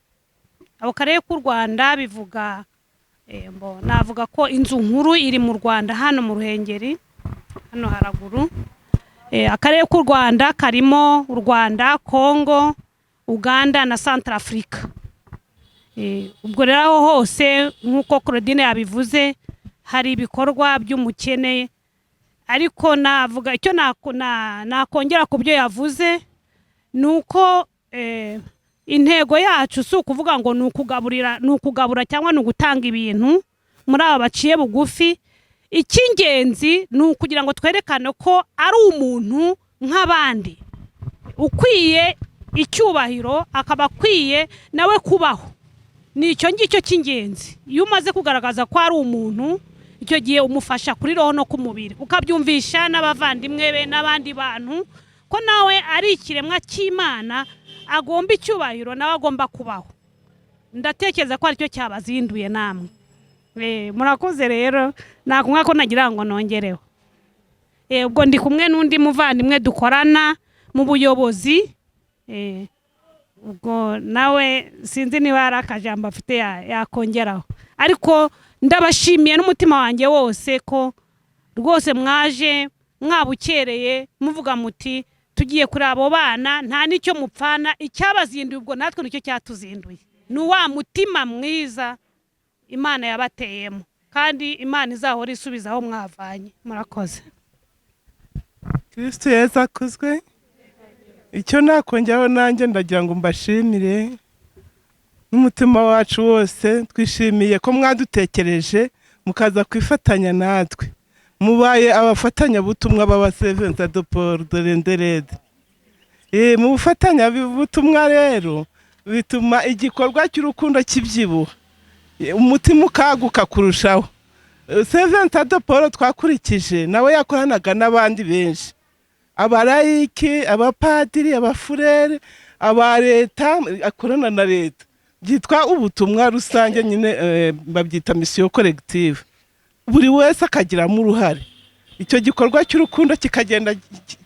Abo karere k'u Rwanda bivuga navuga ko inzu nkuru iri mu Rwanda hano mu Ruhengeri, hano haraguru. Akarere k'u Rwanda karimo u Rwanda, Kongo, Uganda na Centrafrica. Ubwo rero aho hose nk'uko Claudine yabivuze hari ibikorwa by'umukene, ariko navuga icyo nakongera ku byo yavuze nuko intego yacu si ukuvuga ngo ni ukugaburira, ni ukugabura cyangwa ni ugutanga ibintu muri aba baciye bugufi. Icy'ingenzi ni ukugira ngo twerekane ko ari umuntu nk'abandi, ukwiye icyubahiro, akaba akwiye nawe kubaho. Ni icyo ngicyo cy'ingenzi. Iyo umaze kugaragaza ko ari umuntu, icyo gihe umufasha kuri roho no ku mubiri, ukabyumvisha n'abavandimwe be n'abandi bantu ko nawe ari ikiremwa cy'Imana, agomba icyubahiro, nawe agomba kubaho. Ndatekereza ko aricyo cyabazinduye namwe. Murakoze rero, nakumwa ko nagira ngo nongereho. Ubwo ndi kumwe n'undi muvandimwe dukorana mu buyobozi, ubwo nawe sinzi niba hari akajambo afite yakongeraho, ariko ndabashimiye n'umutima wanjye wose ko rwose mwaje mwabukereye muvuga muti tugiye kuri abo bana, nta n'icyo mupfana, icyabazinduye ubwo natwe nicyo cyatuzinduye, ni wa mutima mwiza Imana yabateyemo, kandi Imana izahora isubiza aho mwavanye. Murakoze. Kristo Yesu akuzwe. Icyo nakongeraho nanjye ndagira ngo mbashimire n'umutima wacu wose, twishimiye ko mwadutekereje mukaza kwifatanya natwe, mubaye abafatanyabutumwa b'abasevenza de Paul de Renderede. Mu bufatanyabutumwa rero bituma igikorwa cy'urukundo kibyibuha, umutima ukaguka kurushaho. Sevenza de Paul twakurikije nawe yakoranaga n'abandi benshi, abalayiki, abapadiri, abafurere, aba leta, akorana na leta, byitwa ubutumwa rusange nyine, babyita mission collective, buri wese akagiramo uruhare. Icyo gikorwa cy'urukundo kikagenda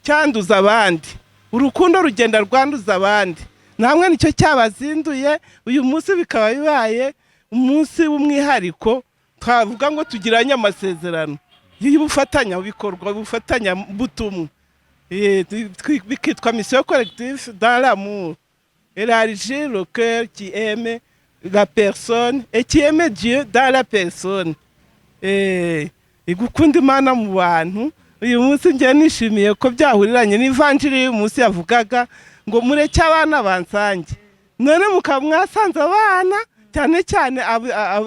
cyanduza abandi, urukundo rugenda rwanduza abandi, namwe nicyo cyabazinduye uyu munsi, bikaba bibaye umunsi w'umwihariko twavuga ngo tugiranye amasezerano y'ubufatanya bikorwa, ubufatanya butumwa, bikitwa mission collective dans l'amour, élargir le cœur qui aime la personne et qui aime Dieu dans la personne. Gukunda Imana mu bantu. Uyu munsi ngiye nishimiye ko byahuriranye n'ivanjiri y'uyu munsi yavugaga ngo mureke abana bansange, none mukaba mwasanze abana, cyane cyane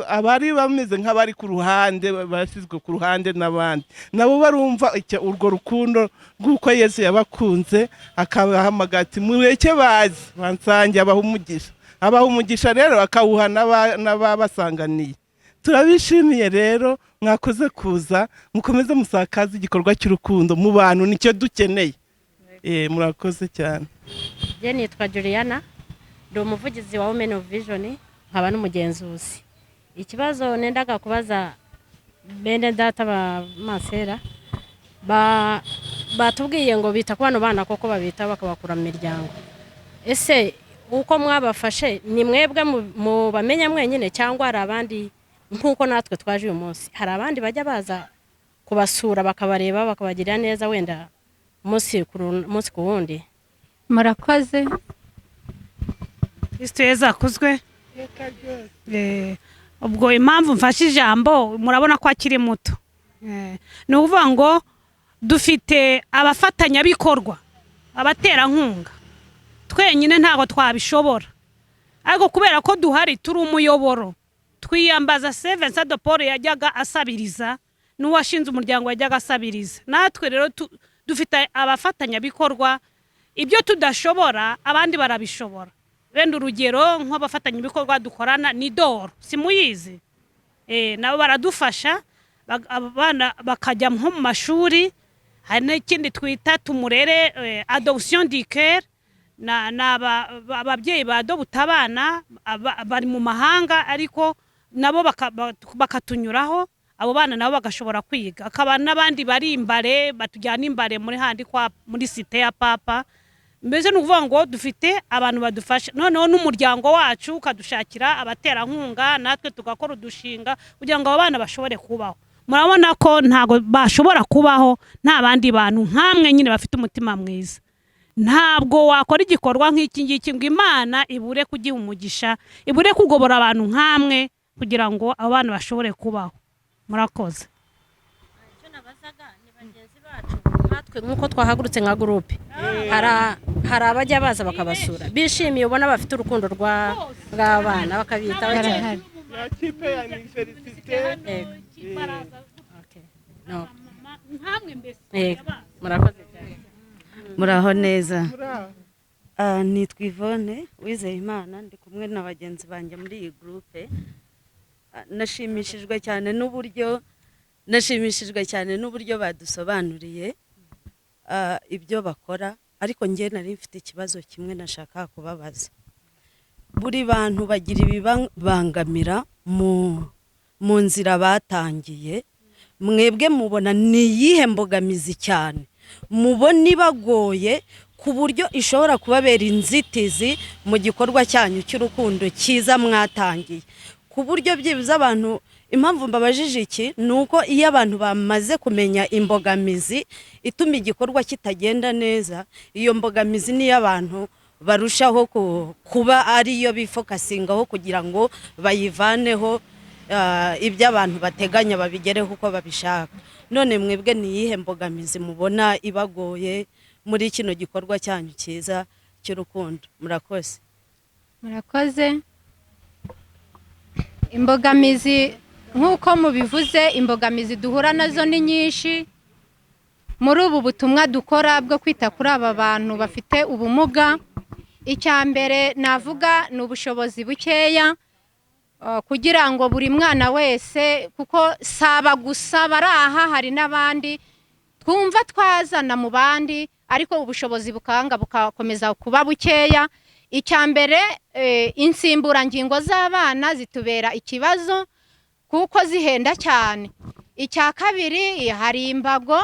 abari bameze nk'abari ku ruhande, bashyizwe ku ruhande n'abandi, nabo barumva urwo rukundo rw'uko Yesu yabakunze, akabahamagara ati mureke baze bansange, abaha umugisha. Abaha umugisha rero akawuha n'ababasanganiye. Turabishimiye rero, mwakoze kuza, mukomeze musakaze igikorwa cy'urukundo mu bantu, nicyo dukeneye. Murakoze cyane. Njye nitwa Juliana, ndi umuvugizi wa Women of Vision, nkaba n'umugenzuzi. Ikibazo nendaga kubaza bene data ba masera, batubwiye ngo bita ku bano bana koko, babita bakabakura mu miryango. Ese uko mwabafashe ni mwebwe mubamenya mwenyine, cyangwa hari abandi nk'uko natwe twaje uyu munsi, hari abandi bajya baza kubasura, bakabareba, bakabagirira neza, wenda umunsi ku wundi? Murakoze. Kristo Yezu akuzwe. Ubwo impamvu mfashe ijambo, murabona ko akiri muto. Ni ukuvuga ngo dufite abafatanyabikorwa, abaterankunga. Twenyine ntabwo twabishobora, ariko kubera ko duhari turi umuyoboro, twiyambaza Saint Vincent de Paul yajyaga asabiriza, n'uwashinze umuryango yajyaga asabiriza. Natwe rero dufite abafatanyabikorwa, ibyo tudashobora abandi barabishobora. Wenda urugero nk'abafatanyabikorwa dukorana ni Doro, simuyizi? Nabo baradufasha, abana bakajya nko mu mashuri. Hari n'ikindi twita tumurere, Adoption du Cœur, na ababyeyi ba dobuta abana bari mu mahanga, ariko nabo bakatunyuraho, abo bana nabo bagashobora kwiga. Akaba n'abandi bari imbare, batujyana imbare muri handi kwa muri cité ya Papa. Mbese ni ukuvuga ngo dufite abantu badufasha, noneho n'umuryango wacu ukadushakira abaterankunga, natwe tugakora udushinga kugira ngo abo bana bashobore kubaho. Murabona ko ntabwo bashobora kubaho nta bandi bantu nkamwe nyine bafite umutima mwiza. Ntabwo wakora igikorwa nk'iki ngiki ngo Imana ibure kugiha umugisha, ibure kugobora abantu nkamwe kugira ngo abo bana bashobore kubaho. Murakoze. Icyo nabazaga ni bagenzi bacu natwe nk'uko twahagurutse nka groupe, hari abajya baza bakabasura bishimiye, ubona bafite urukundo rw'abana bakabitaho cyane. Kipe ya université. No. Nkamwe mbese. Yego, murakoze cyane. Muraho neza. Nitwa Yvonne Uwizeyimana, ndi kumwe na bagenzi banjye muri iyi groupe. Nashimishijwe cyane n'uburyo badusobanuriye ibyo bakora, ariko njye nari mfite ikibazo kimwe nashaka kubabaza. Buri bantu bagira ibibangamira mu nzira batangiye, mwebwe mubona ni iyihe mbogamizi cyane mubona ibagoye ku buryo ishobora kubabera inzitizi mu gikorwa cyanyu cy'urukundo cyiza mwatangiye, ku buryo byibuze abantu, impamvu mbabajije iki ni uko iyo abantu bamaze kumenya imbogamizi ituma igikorwa kitagenda neza, iyo mbogamizi niyo abantu barushaho kuba ariyo bifokasingaho kugira ngo bayivaneho, ibyo abantu bateganya babigereho uko babishaka. None mwebwe ni iyihe mbogamizi mubona ibagoye muri kino gikorwa cyanyu cyiza cy'urukundo? Murakoze. Murakoze. Imbogamizi nk'uko mubivuze, imbogamizi duhura nazo ni nyinshi muri ubu butumwa dukora bwo kwita kuri aba bantu bafite ubumuga. Icya mbere navuga ni ubushobozi bukeya, kugira ngo buri mwana wese, kuko saba gusa bari aha, hari n'abandi twumva twazana mu bandi, ariko ubushobozi bukanga bukakomeza kuba bukeya. Icya mbere, insimburangingo z'abana zitubera ikibazo kuko zihenda cyane. Icya kabiri hari imbago.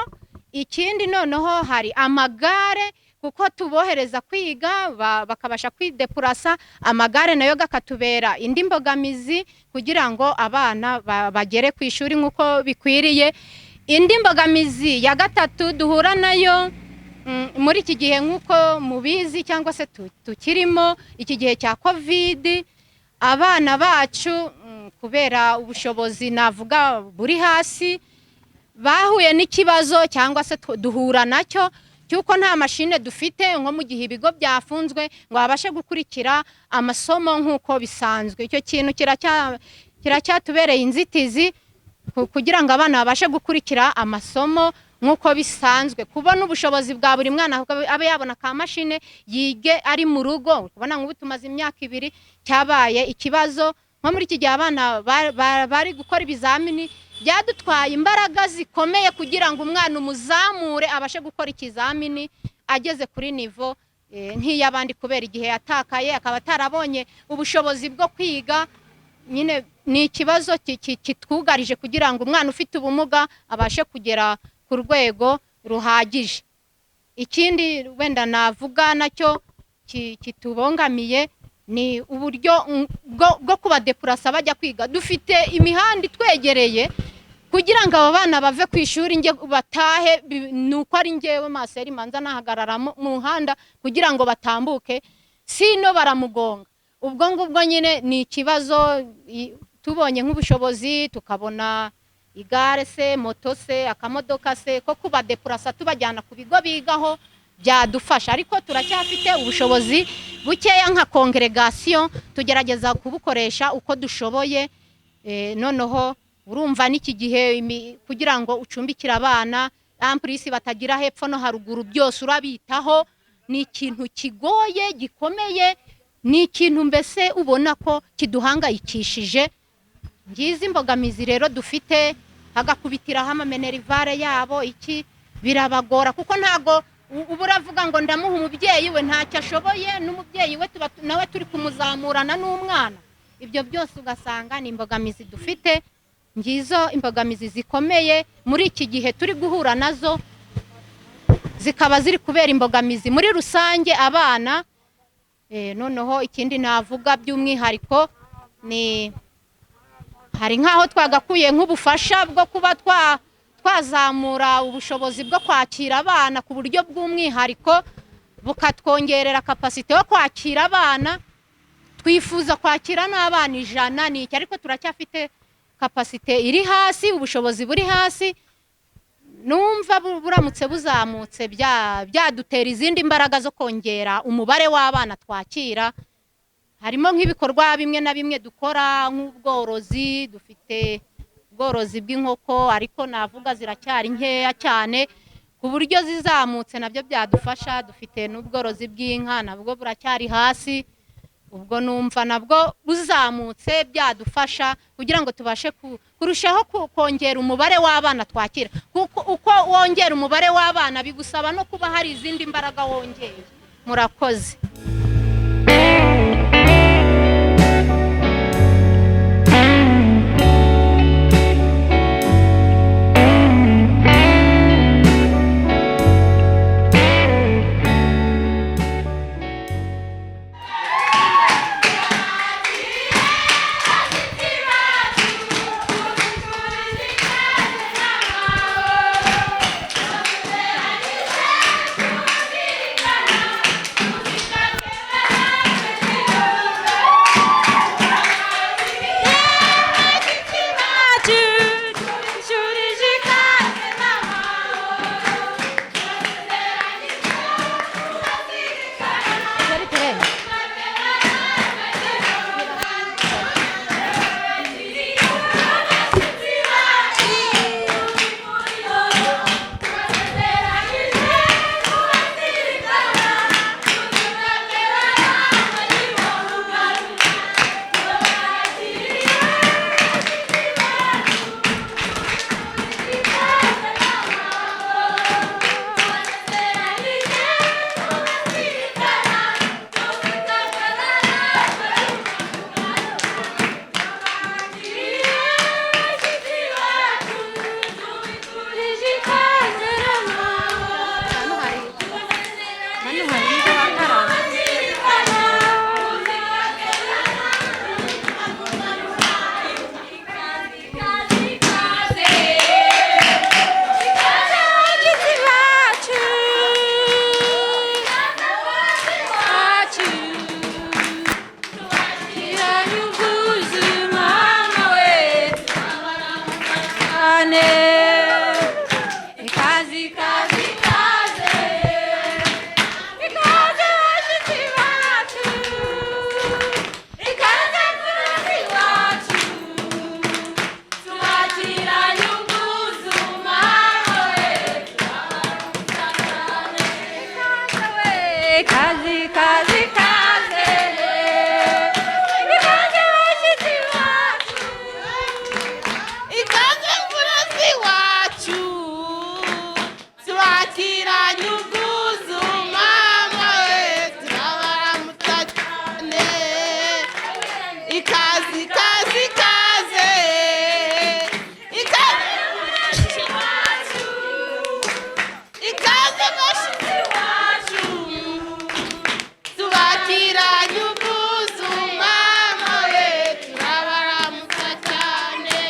Ikindi noneho hari amagare, kuko tubohereza kwiga bakabasha kwidepurasa, amagare nayo gakatubera indi mbogamizi kugira ngo abana bagere ku ishuri nk'uko bikwiriye. Indi mbogamizi ya gatatu duhura nayo muri iki gihe nk'uko mubizi cyangwa se tukirimo iki gihe cya COVID, abana bacu kubera ubushobozi navuga buri hasi bahuye n'ikibazo cyangwa se duhura nacyo cy'uko nta mashine dufite, nko mu gihe ibigo byafunzwe ngo babashe gukurikira amasomo nk'uko bisanzwe. Icyo kintu kiracyatubereye inzitizi kugira ngo abana babashe gukurikira amasomo nk'uko bisanzwe. Kubona ubushobozi bwa buri mwana abe yabona ka mashine yige ari mu rugo, kubona nk'ubu tumaze imyaka 2 cyabaye ikibazo. Nko muri iki gihe abana bari gukora ibizamini, byadutwaye imbaraga zikomeye kugira ngo umwana umuzamure abashe gukora ikizamini ageze kuri nivo nk'iy'abandi, kubera igihe yatakaye akaba atarabonye ubushobozi bwo kwiga. Nyine ni ikibazo kitwugarije kugira ngo umwana ufite ubumuga abashe kugera ku rwego ruhagije. Ikindi wenda navuga nacyo kitubongamiye ni uburyo bwo kubadepurasa bajya kwiga. Dufite imihanda itwegereye kugira ngo abo bana bave ku ishuri nge batahe, nuko ari ngewe Maseri manza nahagarara mu muhanda kugira ngo batambuke, sino baramugonga. Ubwo ngubwo nyine ni ikibazo. Tubonye nk'ubushobozi tukabona igare se, moto se, akamodoka se ko kubadepurasa tubajyana ku bigo bigaho byadufasha, ariko turacyafite ubushobozi bukeya nka congregation, tugerageza kubukoresha uko dushoboye. Noneho urumva n'iki gihe kugira ngo ucumbikire abana amplisi batagira hepfo no haruguru, byose urabitaho, ni ikintu kigoye gikomeye, ni ikintu mbese ubona ko kiduhangayikishije. Ngizi imbogamizi rero dufite, hagakubitiraho amamenerivare yabo, iki birabagora kuko ntago uba uravuga ngo ndamuha umubyeyi we ntacyo ashoboye, n'umubyeyi we nawe turi kumuzamurana n'umwana. Ibyo byose ugasanga ni imbogamizi dufite. Ngizo imbogamizi zikomeye muri iki gihe turi guhura nazo, zikaba ziri kubera imbogamizi muri rusange abana. Noneho ikindi navuga by'umwihariko ni hari nkaho twagakuye nk'ubufasha bwo kuba twazamura ubushobozi bwo kwakira abana ku buryo bw'umwihariko, bukatwongerera kapasite yo kwakira abana. Twifuza kwakira n'abana 100 n'iki, ariko turacyafite kapasite iri hasi, ubushobozi buri hasi. Numva buramutse buzamutse byadutera izindi mbaraga zo kongera umubare w'abana twakira. Harimo nk'ibikorwa bimwe na bimwe dukora nk'ubworozi, dufite ubworozi bw'inkoko ariko navuga ziracyari nkeya cyane ku buryo zizamutse nabyo byadufasha. Dufite n'ubworozi bw'inka nabwo buracyari hasi, ubwo numva nabwo buzamutse byadufasha kugira ngo tubashe kurushaho kongera umubare w'abana twakira, kuko uko wongera umubare w'abana bigusaba no kuba hari izindi mbaraga wongeye. Murakoze. cyane. Ikaze, ikaze, ikaze, ikaze bashyitsi bacu, ikaze mfura iwacu, tubakiranye ubwuzu mawe, turabaramutsa cyane. Ikaze we, ikaze, ikaze, ikaze, ikaze bashyitsi bacu, Ikaze mfura z'iwacu, tubakiranye ubwuzu mama we, turabaramutsa cyane. Ikaze, ikaze, ikaze, ikaze bashyitsi bacu, ikaze bashyitsi bacu, tubakiranye ubwuzu mama we, turabaramutsa cyane.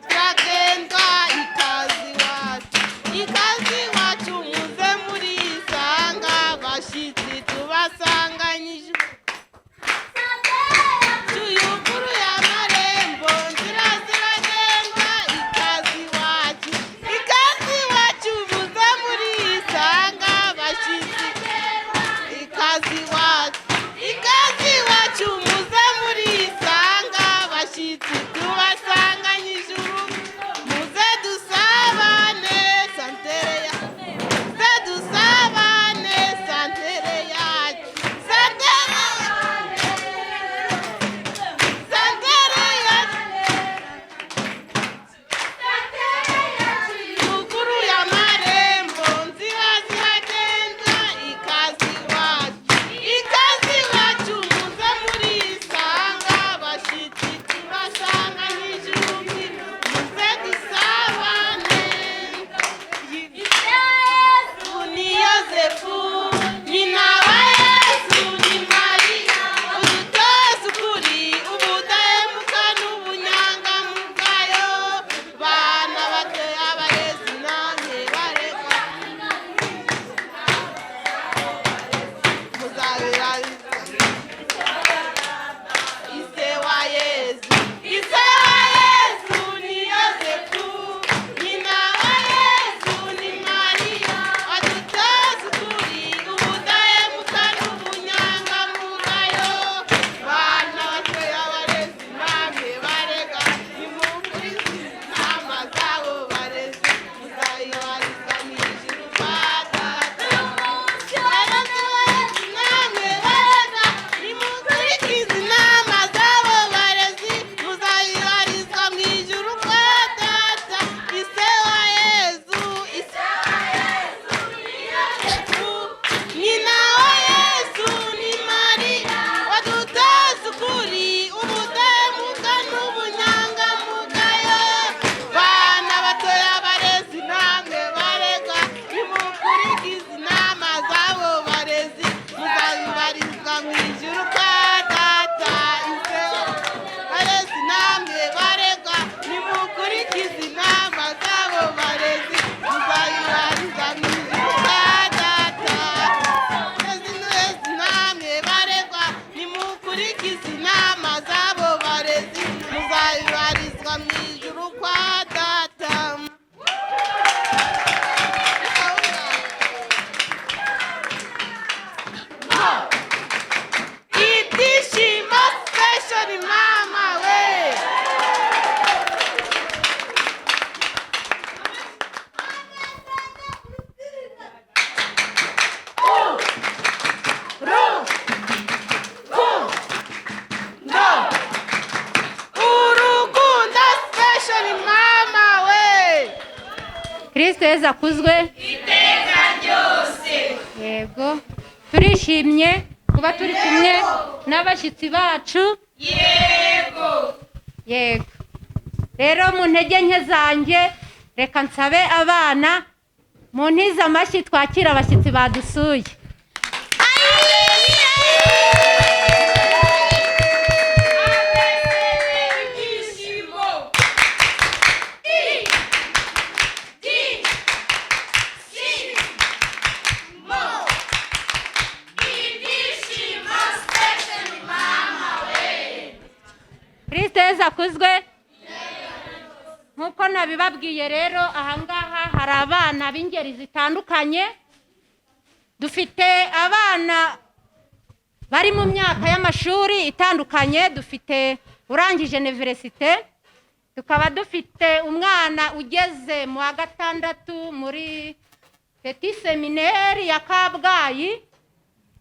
Turagendwa ikaze iwacu, ikaze iwacu, muze murisanga, bashyitsi tubasanganyije. Tuyuguruye amarembo, nzira ziragendwa, ikaze iwacu, ikaze iwacu, muze murisanga, bashyitsi, ikaze iwacu, ikaze iwacu, muze murisanga, bashyitsi tubasanganyije urugo, muze dusabane santere ya, muze dusabane santere yacu, santere, santere yacu. Yuguruye amarembo, nzira ziragenda, ikaze iwacu, ikaze iwacu, muze murisanga, bashyitsi tubasanganyije urugwiro, muze dusabane. Yesu ni Yozefu, nyina wa Yesu ni Mariya, udutoze ukuri, ubudahemuka n'ubunyangamugayo, bana bato abarezi namwe bareka muzabera ise wa Yesu, ise wa Yesu ni Yozefu, nyina wa Yesu ni Mariya, adutoze ukuri, ubudahemuka n'ubunyangamugayo, bana batoya abarezi namwe barega, nimukurikize inama z'abo barezi, muzayibariza mu ijuru kwa Data. Namwe barega, nimukurikize inama z'abo barezi, muzayibarizwa mu ijuru kwa Data. Ise wa Yesu, ise wa Yesu ni Yozefu, nyina wa Yesu ni Mariya, wadutoze ukuri, ubudahemuka n'ubunyangamugayo, bana batoya abarezi namwe barega, nimukurikize inama z'abo barezi, muzabibarizwa mu ijuru kwa Data. Ise barezi namwe barega, nimukurikize inama z'abo barezi, muzabibarizwa mu ijuru kwa Data. Barezi barezi namwe baregwa, nimukurikize inama z'abo barezi, muzabibarizwa mu ijuru kwa Data. Ibyishimo station mama we. Ru, ku, ndo. Urukundo station mama we. Kristo Yezu akuzwe Iteka ryose. Yego, turishimye kuba turi kumwe n'abashyitsi bacu. Yego. Yego, rero mu ntege nke zanjye reka nsabe abana mu ntize amashyi twakira abashyitsi badusuye. Ibyishimo. I D C mo. Ibyishimo station mama we. Kristo Yezu akuzwe. Nk'uko nabibabwiye rero, ahangaha hari abana b'ingeri zitandukanye. Dufite abana bari mu myaka y'amashuri itandukanye, dufite urangije université, tukaba dufite umwana ugeze mu wa gatandatu muri Petit Séminaire ya Kabgayi,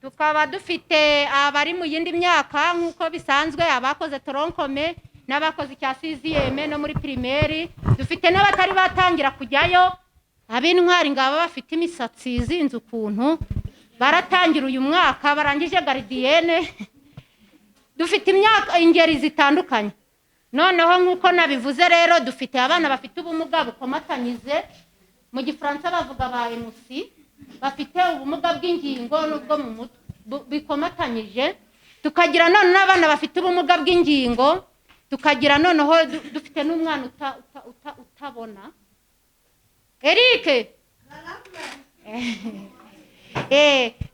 tukaba dufite abari mu yindi myaka nk'uko bisanzwe, abakoze tronc commun n'abakoze icya sixième no muri primaire, dufite n'abatari batangira kujyayo. Ab'intwari ngaba bafite imisatsi izinze ukuntu, baratangira uyu mwaka, barangije gardienne. Dufite imyaka, ingeri zitandukanye. Noneho nk'uko nabivuze rero, dufite abana bafite ubumuga bukomatanyize, mu Gifaransa bavuga ba MC, bafite ubumuga bw'ingingo n'ubwo mu mutwe bikomatanyije. Tukagira none n'abana bafite ubumuga bw'ingingo, tukagira noneho dufite n'umwana utabona. Eric,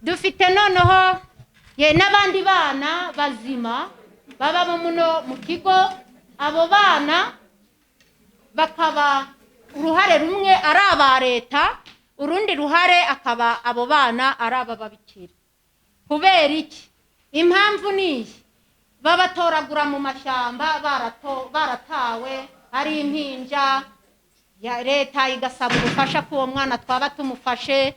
dufite noneho ye n'abandi bana bazima baba muno mu kigo. Abo bana bakaba uruhare rumwe ari aba leta, urundi ruhare akaba abo bana ari abababikira. Kubera iki? Impamvu ni iyi: babatoragura mu mashyamba baratawe ari impinja, ya leta igasaba ubufasha ko uwo mwana twaba tumufashe.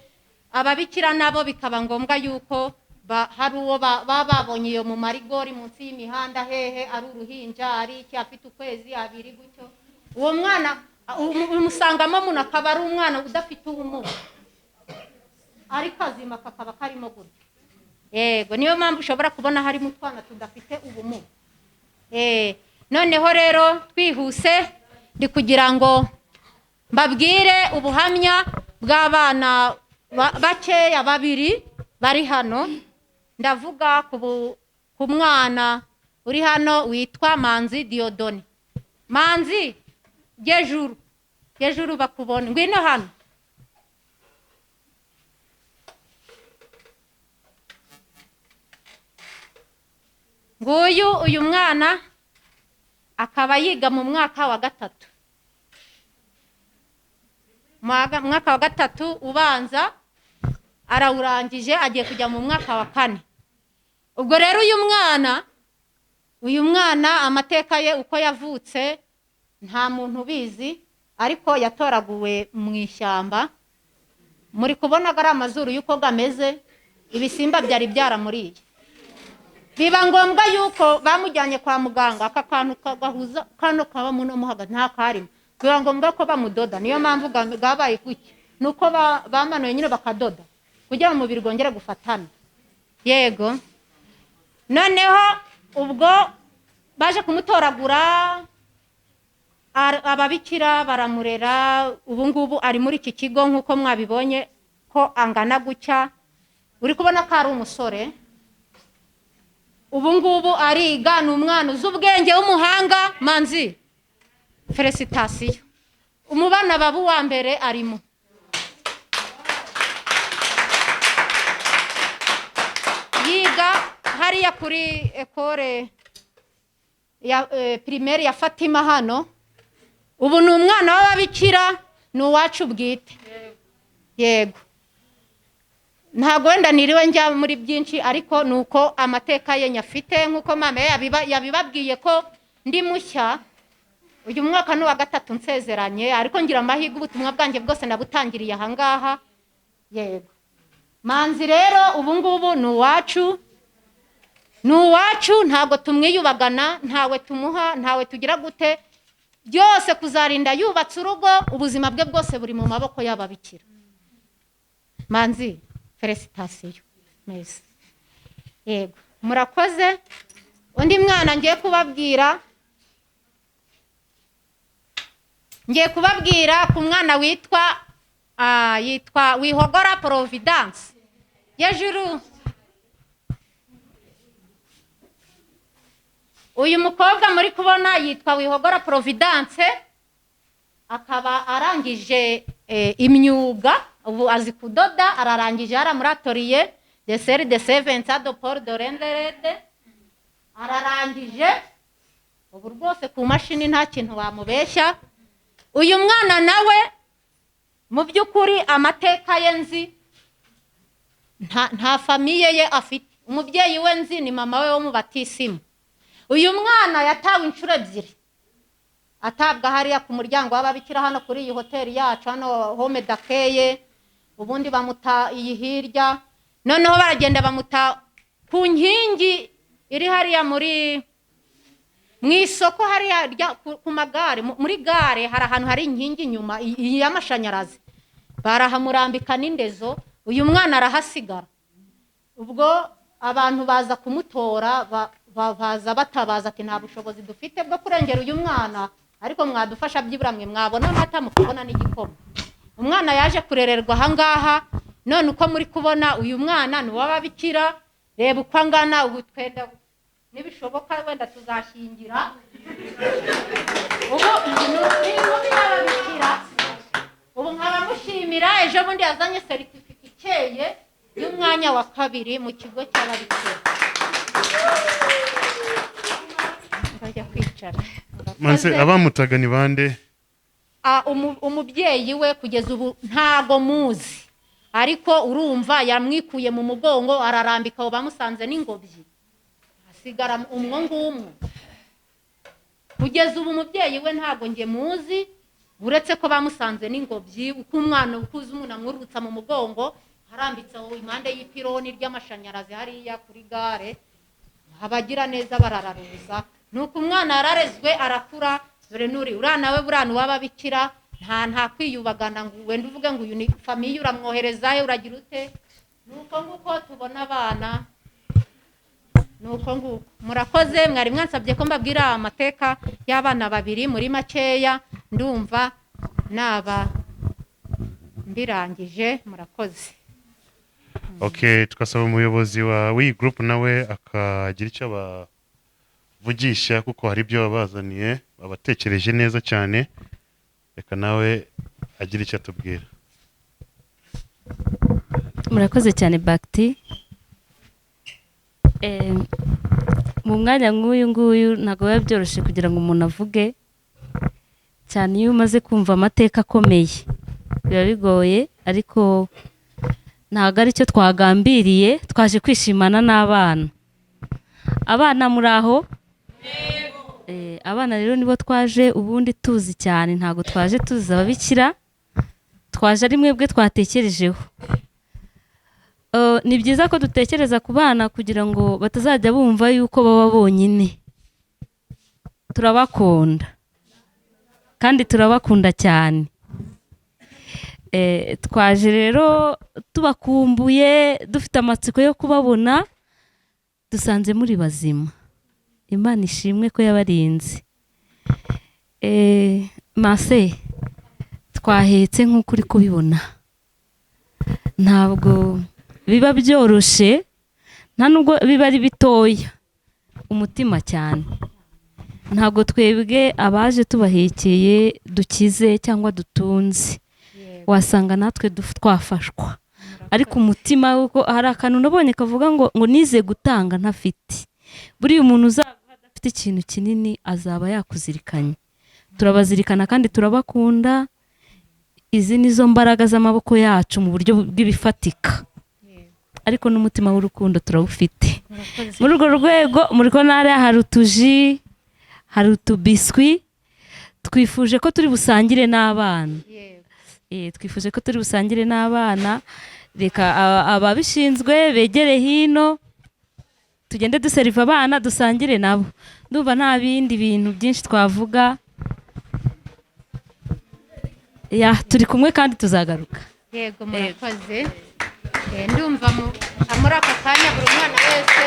Ababikira nabo bikaba ngombwa yuko hari uwo baba babonye iyo mu marigori munsi y'imihanda hehe, ari uruhinja, ari iki, afite ukwezi abiri gutyo. Uwo mwana umusangamo umuntu akaba ari umwana udafite ubumuga, ariko azima kakaba karimo gutyo. Yego, niyo mpamvu ushobora kubona harimo utwana tudafite ubumuga. Noneho rero twihuse, ndi kugira ngo mbabwire ubuhamya bw'abana bakeya babiri bari hano. Ndavuga ku mwana uri hano witwa Manzi Diodone. Manzi, gejuru gejuru bakubone, ngwino hano. Nguyu uyu mwana akaba yiga mu mwaka wa gatatu, mwaka wa gatatu ubanza arawurangije, agiye kujya mu mwaka wa kane. Ubwo rero uyu mwana amateka ye uko yavutse nta muntu ubizi, ariko yatoraguwe mu ishyamba. Muri kubona ari amazuru y'uko gameze, ibisimba byari byaramuriye. Biba ngombwa yuko bamujyanye kwa muganga, aka kantu kagahuza kano kaba muno muhaga nta karimo, biba ngombwa ko bamudoda. Niyo mpamvu gabaye kuki nuko bamanuye nyine bakadoda kugira ngo umubiri gongere gufatana. Yego, noneho ubwo baje kumutoragura, ababikira baramurera. Ubu ngubu ari muri iki kigo nk'uko mwabibonye ko angana gutya, uri kubona ko ari umusore. Ubu ngubu ariga, ni umwana uzi ubwenge w'umuhanga. Manzi, félicitations, umubana baba uwa mbere arimo. Yiga hariya kuri école ya primaire ya Fatima hano. Ubu ni umwana w'ababikira, ni uwacu bwite. Yego, ntabwo wenda niriwe njya muri byinshi, ariko nuko amateka ye nyafite nk'uko mama yabibabwiye ko ndi mushya. Uyu mwaka ni uwa gatatu nsezeranye, ariko ngira amahirwe ubutumwa bwanjye bwose nabutangiriye ahangaha. Yego, Manzi rero ubu ngubu ni uwacu, ni uwacu, ntabwo tumwiyubagana, ntawe tumuha, ntawe tugira gute, byose kuzarinda yubatse urugo, ubuzima bwe bwose buri mu maboko y'ababikira. Manzi, félicitations, merci. Yego, murakoze. Undi mwana ngiye kubabwira ku mwana witwa yitwa Wihogora Providence. Yejuru, uyu mukobwa muri kubona yitwa Wihogora Providence, akaba arangije imyuga, ubu azi kudoda, ararangije aramuratoriye de seri de Saint de Paul de Renderede, ararangije ubu rwose ku mashini nta kintu wamubeshya. Uyu mwana nawe mu by'ukuri amateka ye nzi, nta famille ye afite. Umubyeyi we nzi ni mama we wo mu batisimu. Uyu mwana yatawe inshuro ebyiri, atabwa hariya ku muryango w'ababikira hano kuri iyi hoteli yacu hano home dakeye, ubundi bamuta iyi hirya, noneho baragenda bamuta ku nkingi iri hariya muri mu isoko hariya ku magare, muri gare hari ahantu hari inkingi inyuma y'amashanyarazi, barahamurambika n'indezo. Uyu mwana arahasigara. Ubwo abantu baza kumutora, baza batabaza ati nta bushobozi dufite bwo kurengera uyu mwana, ariko mwadufasha byibura mwe mwabona amata mukabona n'igikoma. Umwana yaje kurererwa ahangaha, none uko muri kubona uyu mwana ni uw'ababikira. Reba uko angana, ubu twenda nibishoboka wenda tuzashyingira. Ubu ni inkumi y'ababikira. Ubu nkabamushimira, ejo bundi yazanye seritifika ikeye y'umwanya wa 2 mu kigo cy'ababikira. Bajya kwicara. Manse abamutaga ni bande? Umubyeyi we kugeza ubu ntago muzi, ariko urumva yamwikuye mu mugongo ararambika, aho bamusanze n'ingobyi, asigara umwo ngumwe. Kugeza ubu umubyeyi we ntago nge muzi, uretse ko bamusanze n'ingobyi. Uko umwana ukuze umuntu amwurutsa mu mugongo, harambitse aho impande y'ipironi ry'amashanyarazi hariya kuri gare, abagira neza barararuza. Nuko umwana yararezwe arakura. Dore nuri uriya nawe buriya ni uw'ababikira, nta kwiyubagana ngo wenda uvuge ngo uyu ni famille uramwoherezayo uragira ute. Nuko nguko tubona abana, nuko nguko. Murakoze, mwari mwansabye ko mbabwira amateka y'abana babiri muri makeya, ndumva naba mbirangije. Murakoze. Okay, tukasaba umuyobozi wa w'iyi group nawe akagira icyo abavugisha, kuko hari ibyo babazaniye babatekereje neza cyane. Reka nawe agira icyo atubwira. Murakoze cyane Bakti. Mu mwanya nk'uyu nguyu ntabwo biba byoroshye kugira ngo umuntu avuge cyane, iyo umaze kumva amateka akomeye biba bigoye, ariko ntabwo aricyo twagambiriye, twaje kwishimana n'abana. Abana muri aho? Abana rero nibo twaje ubundi tuzi cyane, ntabwo twaje tuzi ababikira, twaje ari mwebwe twatekerejeho. Ni byiza ko dutekereza ku bana kugira ngo batazajya bumva yuko baba bonyine. Turabakunda kandi turabakunda cyane. Twaje rero tubakumbuye, dufite amatsiko yo kubabona, dusanze muri bazima. Imana ishimwe ko yabarinze. Mase twahetse nk'uko uri kubibona, ntabwo biba byoroshye, nta nubwo biba ari bitoya umutima cyane. Ntabwo twebwe abaje tubahekeye dukize cyangwa dutunze, wasanga natwe twafashwa, ariko umutima uko hari akantu nabonye kavuga ngo nize gutanga ntafite. Buriya umuntu uzaba adafite ikintu kinini azaba yakuzirikanye. Turabazirikana kandi turabakunda. Izi nizo mbaraga z'amaboko yacu mu buryo bw'ibifatika, ariko n'umutima w'urukundo turawufite. Muri urwo rwego muri ko nare hari utuji, hari utubiswi, twifuje ko turi busangire n'abana. Twifuje ko turi busangire n'abana. Reka ababishinzwe begere hino, tugende duseriva abana dusangire nabo. Ndumva nta bindi bintu byinshi twavuga. Ya, turi kumwe kandi tuzagaruka. Yego, murakoze. Ndumva muri aka kanya buri mwana wese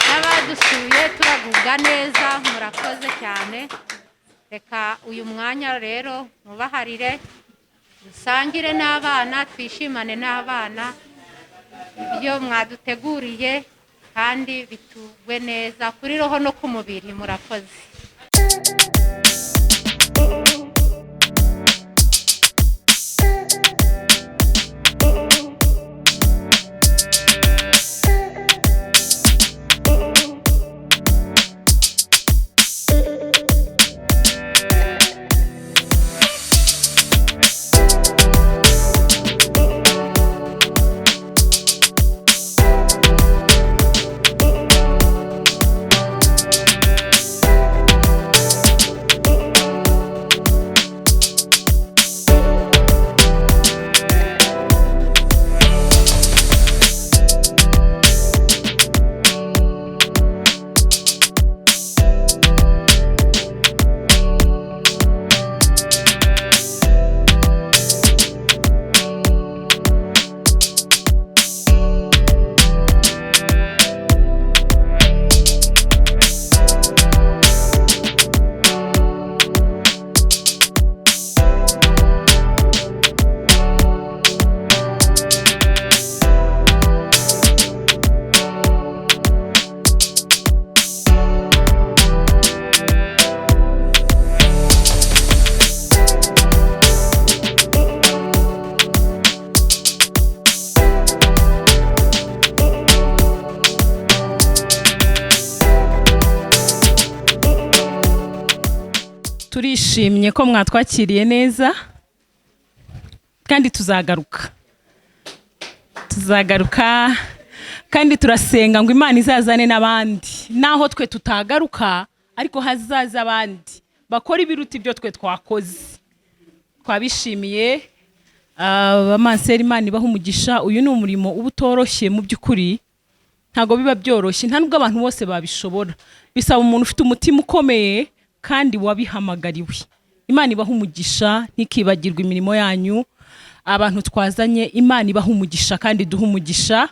n'abadusuye turagubwa neza. Murakoze cyane. Reka uyu mwanya rero mubaharire, dusangire n'abana, twishimane n'abana, ibyo mwaduteguriye kandi bitugwe neza kuri roho no ku mubiri. Murakoze. Turishimye ko mwatwakiriye neza kandi tuzagaruka, tuzagaruka kandi turasenga ngo Imana izazane n'abandi, naho twe tutagaruka ariko hazaza abandi bakora ibiruta ibyo twe twakoze. Twabishimiye abamanseri, Imana ibaha umugisha. Uyu ni umurimo uba utoroshye mu by'ukuri, ntabwo biba byoroshye, nta nubwo abantu bose babishobora. Bisaba umuntu ufite umutima ukomeye kandi wabihamagariwe. Imana ibaha umugisha, ntikibagirwe imirimo yanyu. Abantu twazanye, Imana ibaha umugisha kandi iduhe umugisha.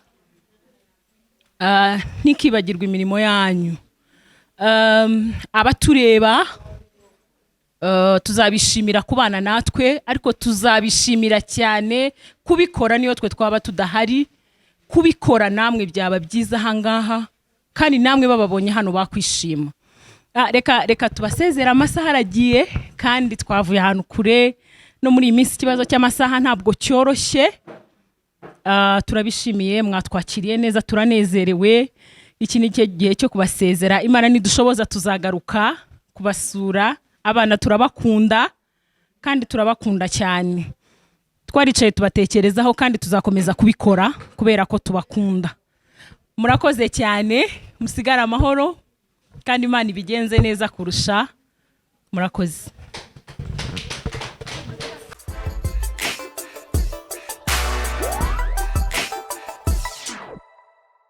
Ntikibagirwe imirimo yanyu. Abatureba tuzabishimira kubana natwe, ariko tuzabishimira cyane kubikora niyo twe twaba tudahari. Kubikora namwe byaba byiza ahangaha, kandi namwe bababonye hano bakwishima. Reka tubasezera, amasaha aragiye kandi twavuye ahantu kure, no muri iyi minsi ikibazo cy'amasaha ntabwo cyoroshye. Turabishimiye, mwatwakiriye neza, turanezerewe. Iki ni cyo gihe cyo kubasezera. Imana nidushoboza tuzagaruka kubasura. Abana turabakunda kandi turabakunda cyane. Twaricaye tubatekerezaho kandi tuzakomeza kubikora kubera ko tubakunda. Murakoze cyane, musigare amahoro kandi Imana ibigenze neza kurusha. Murakoze.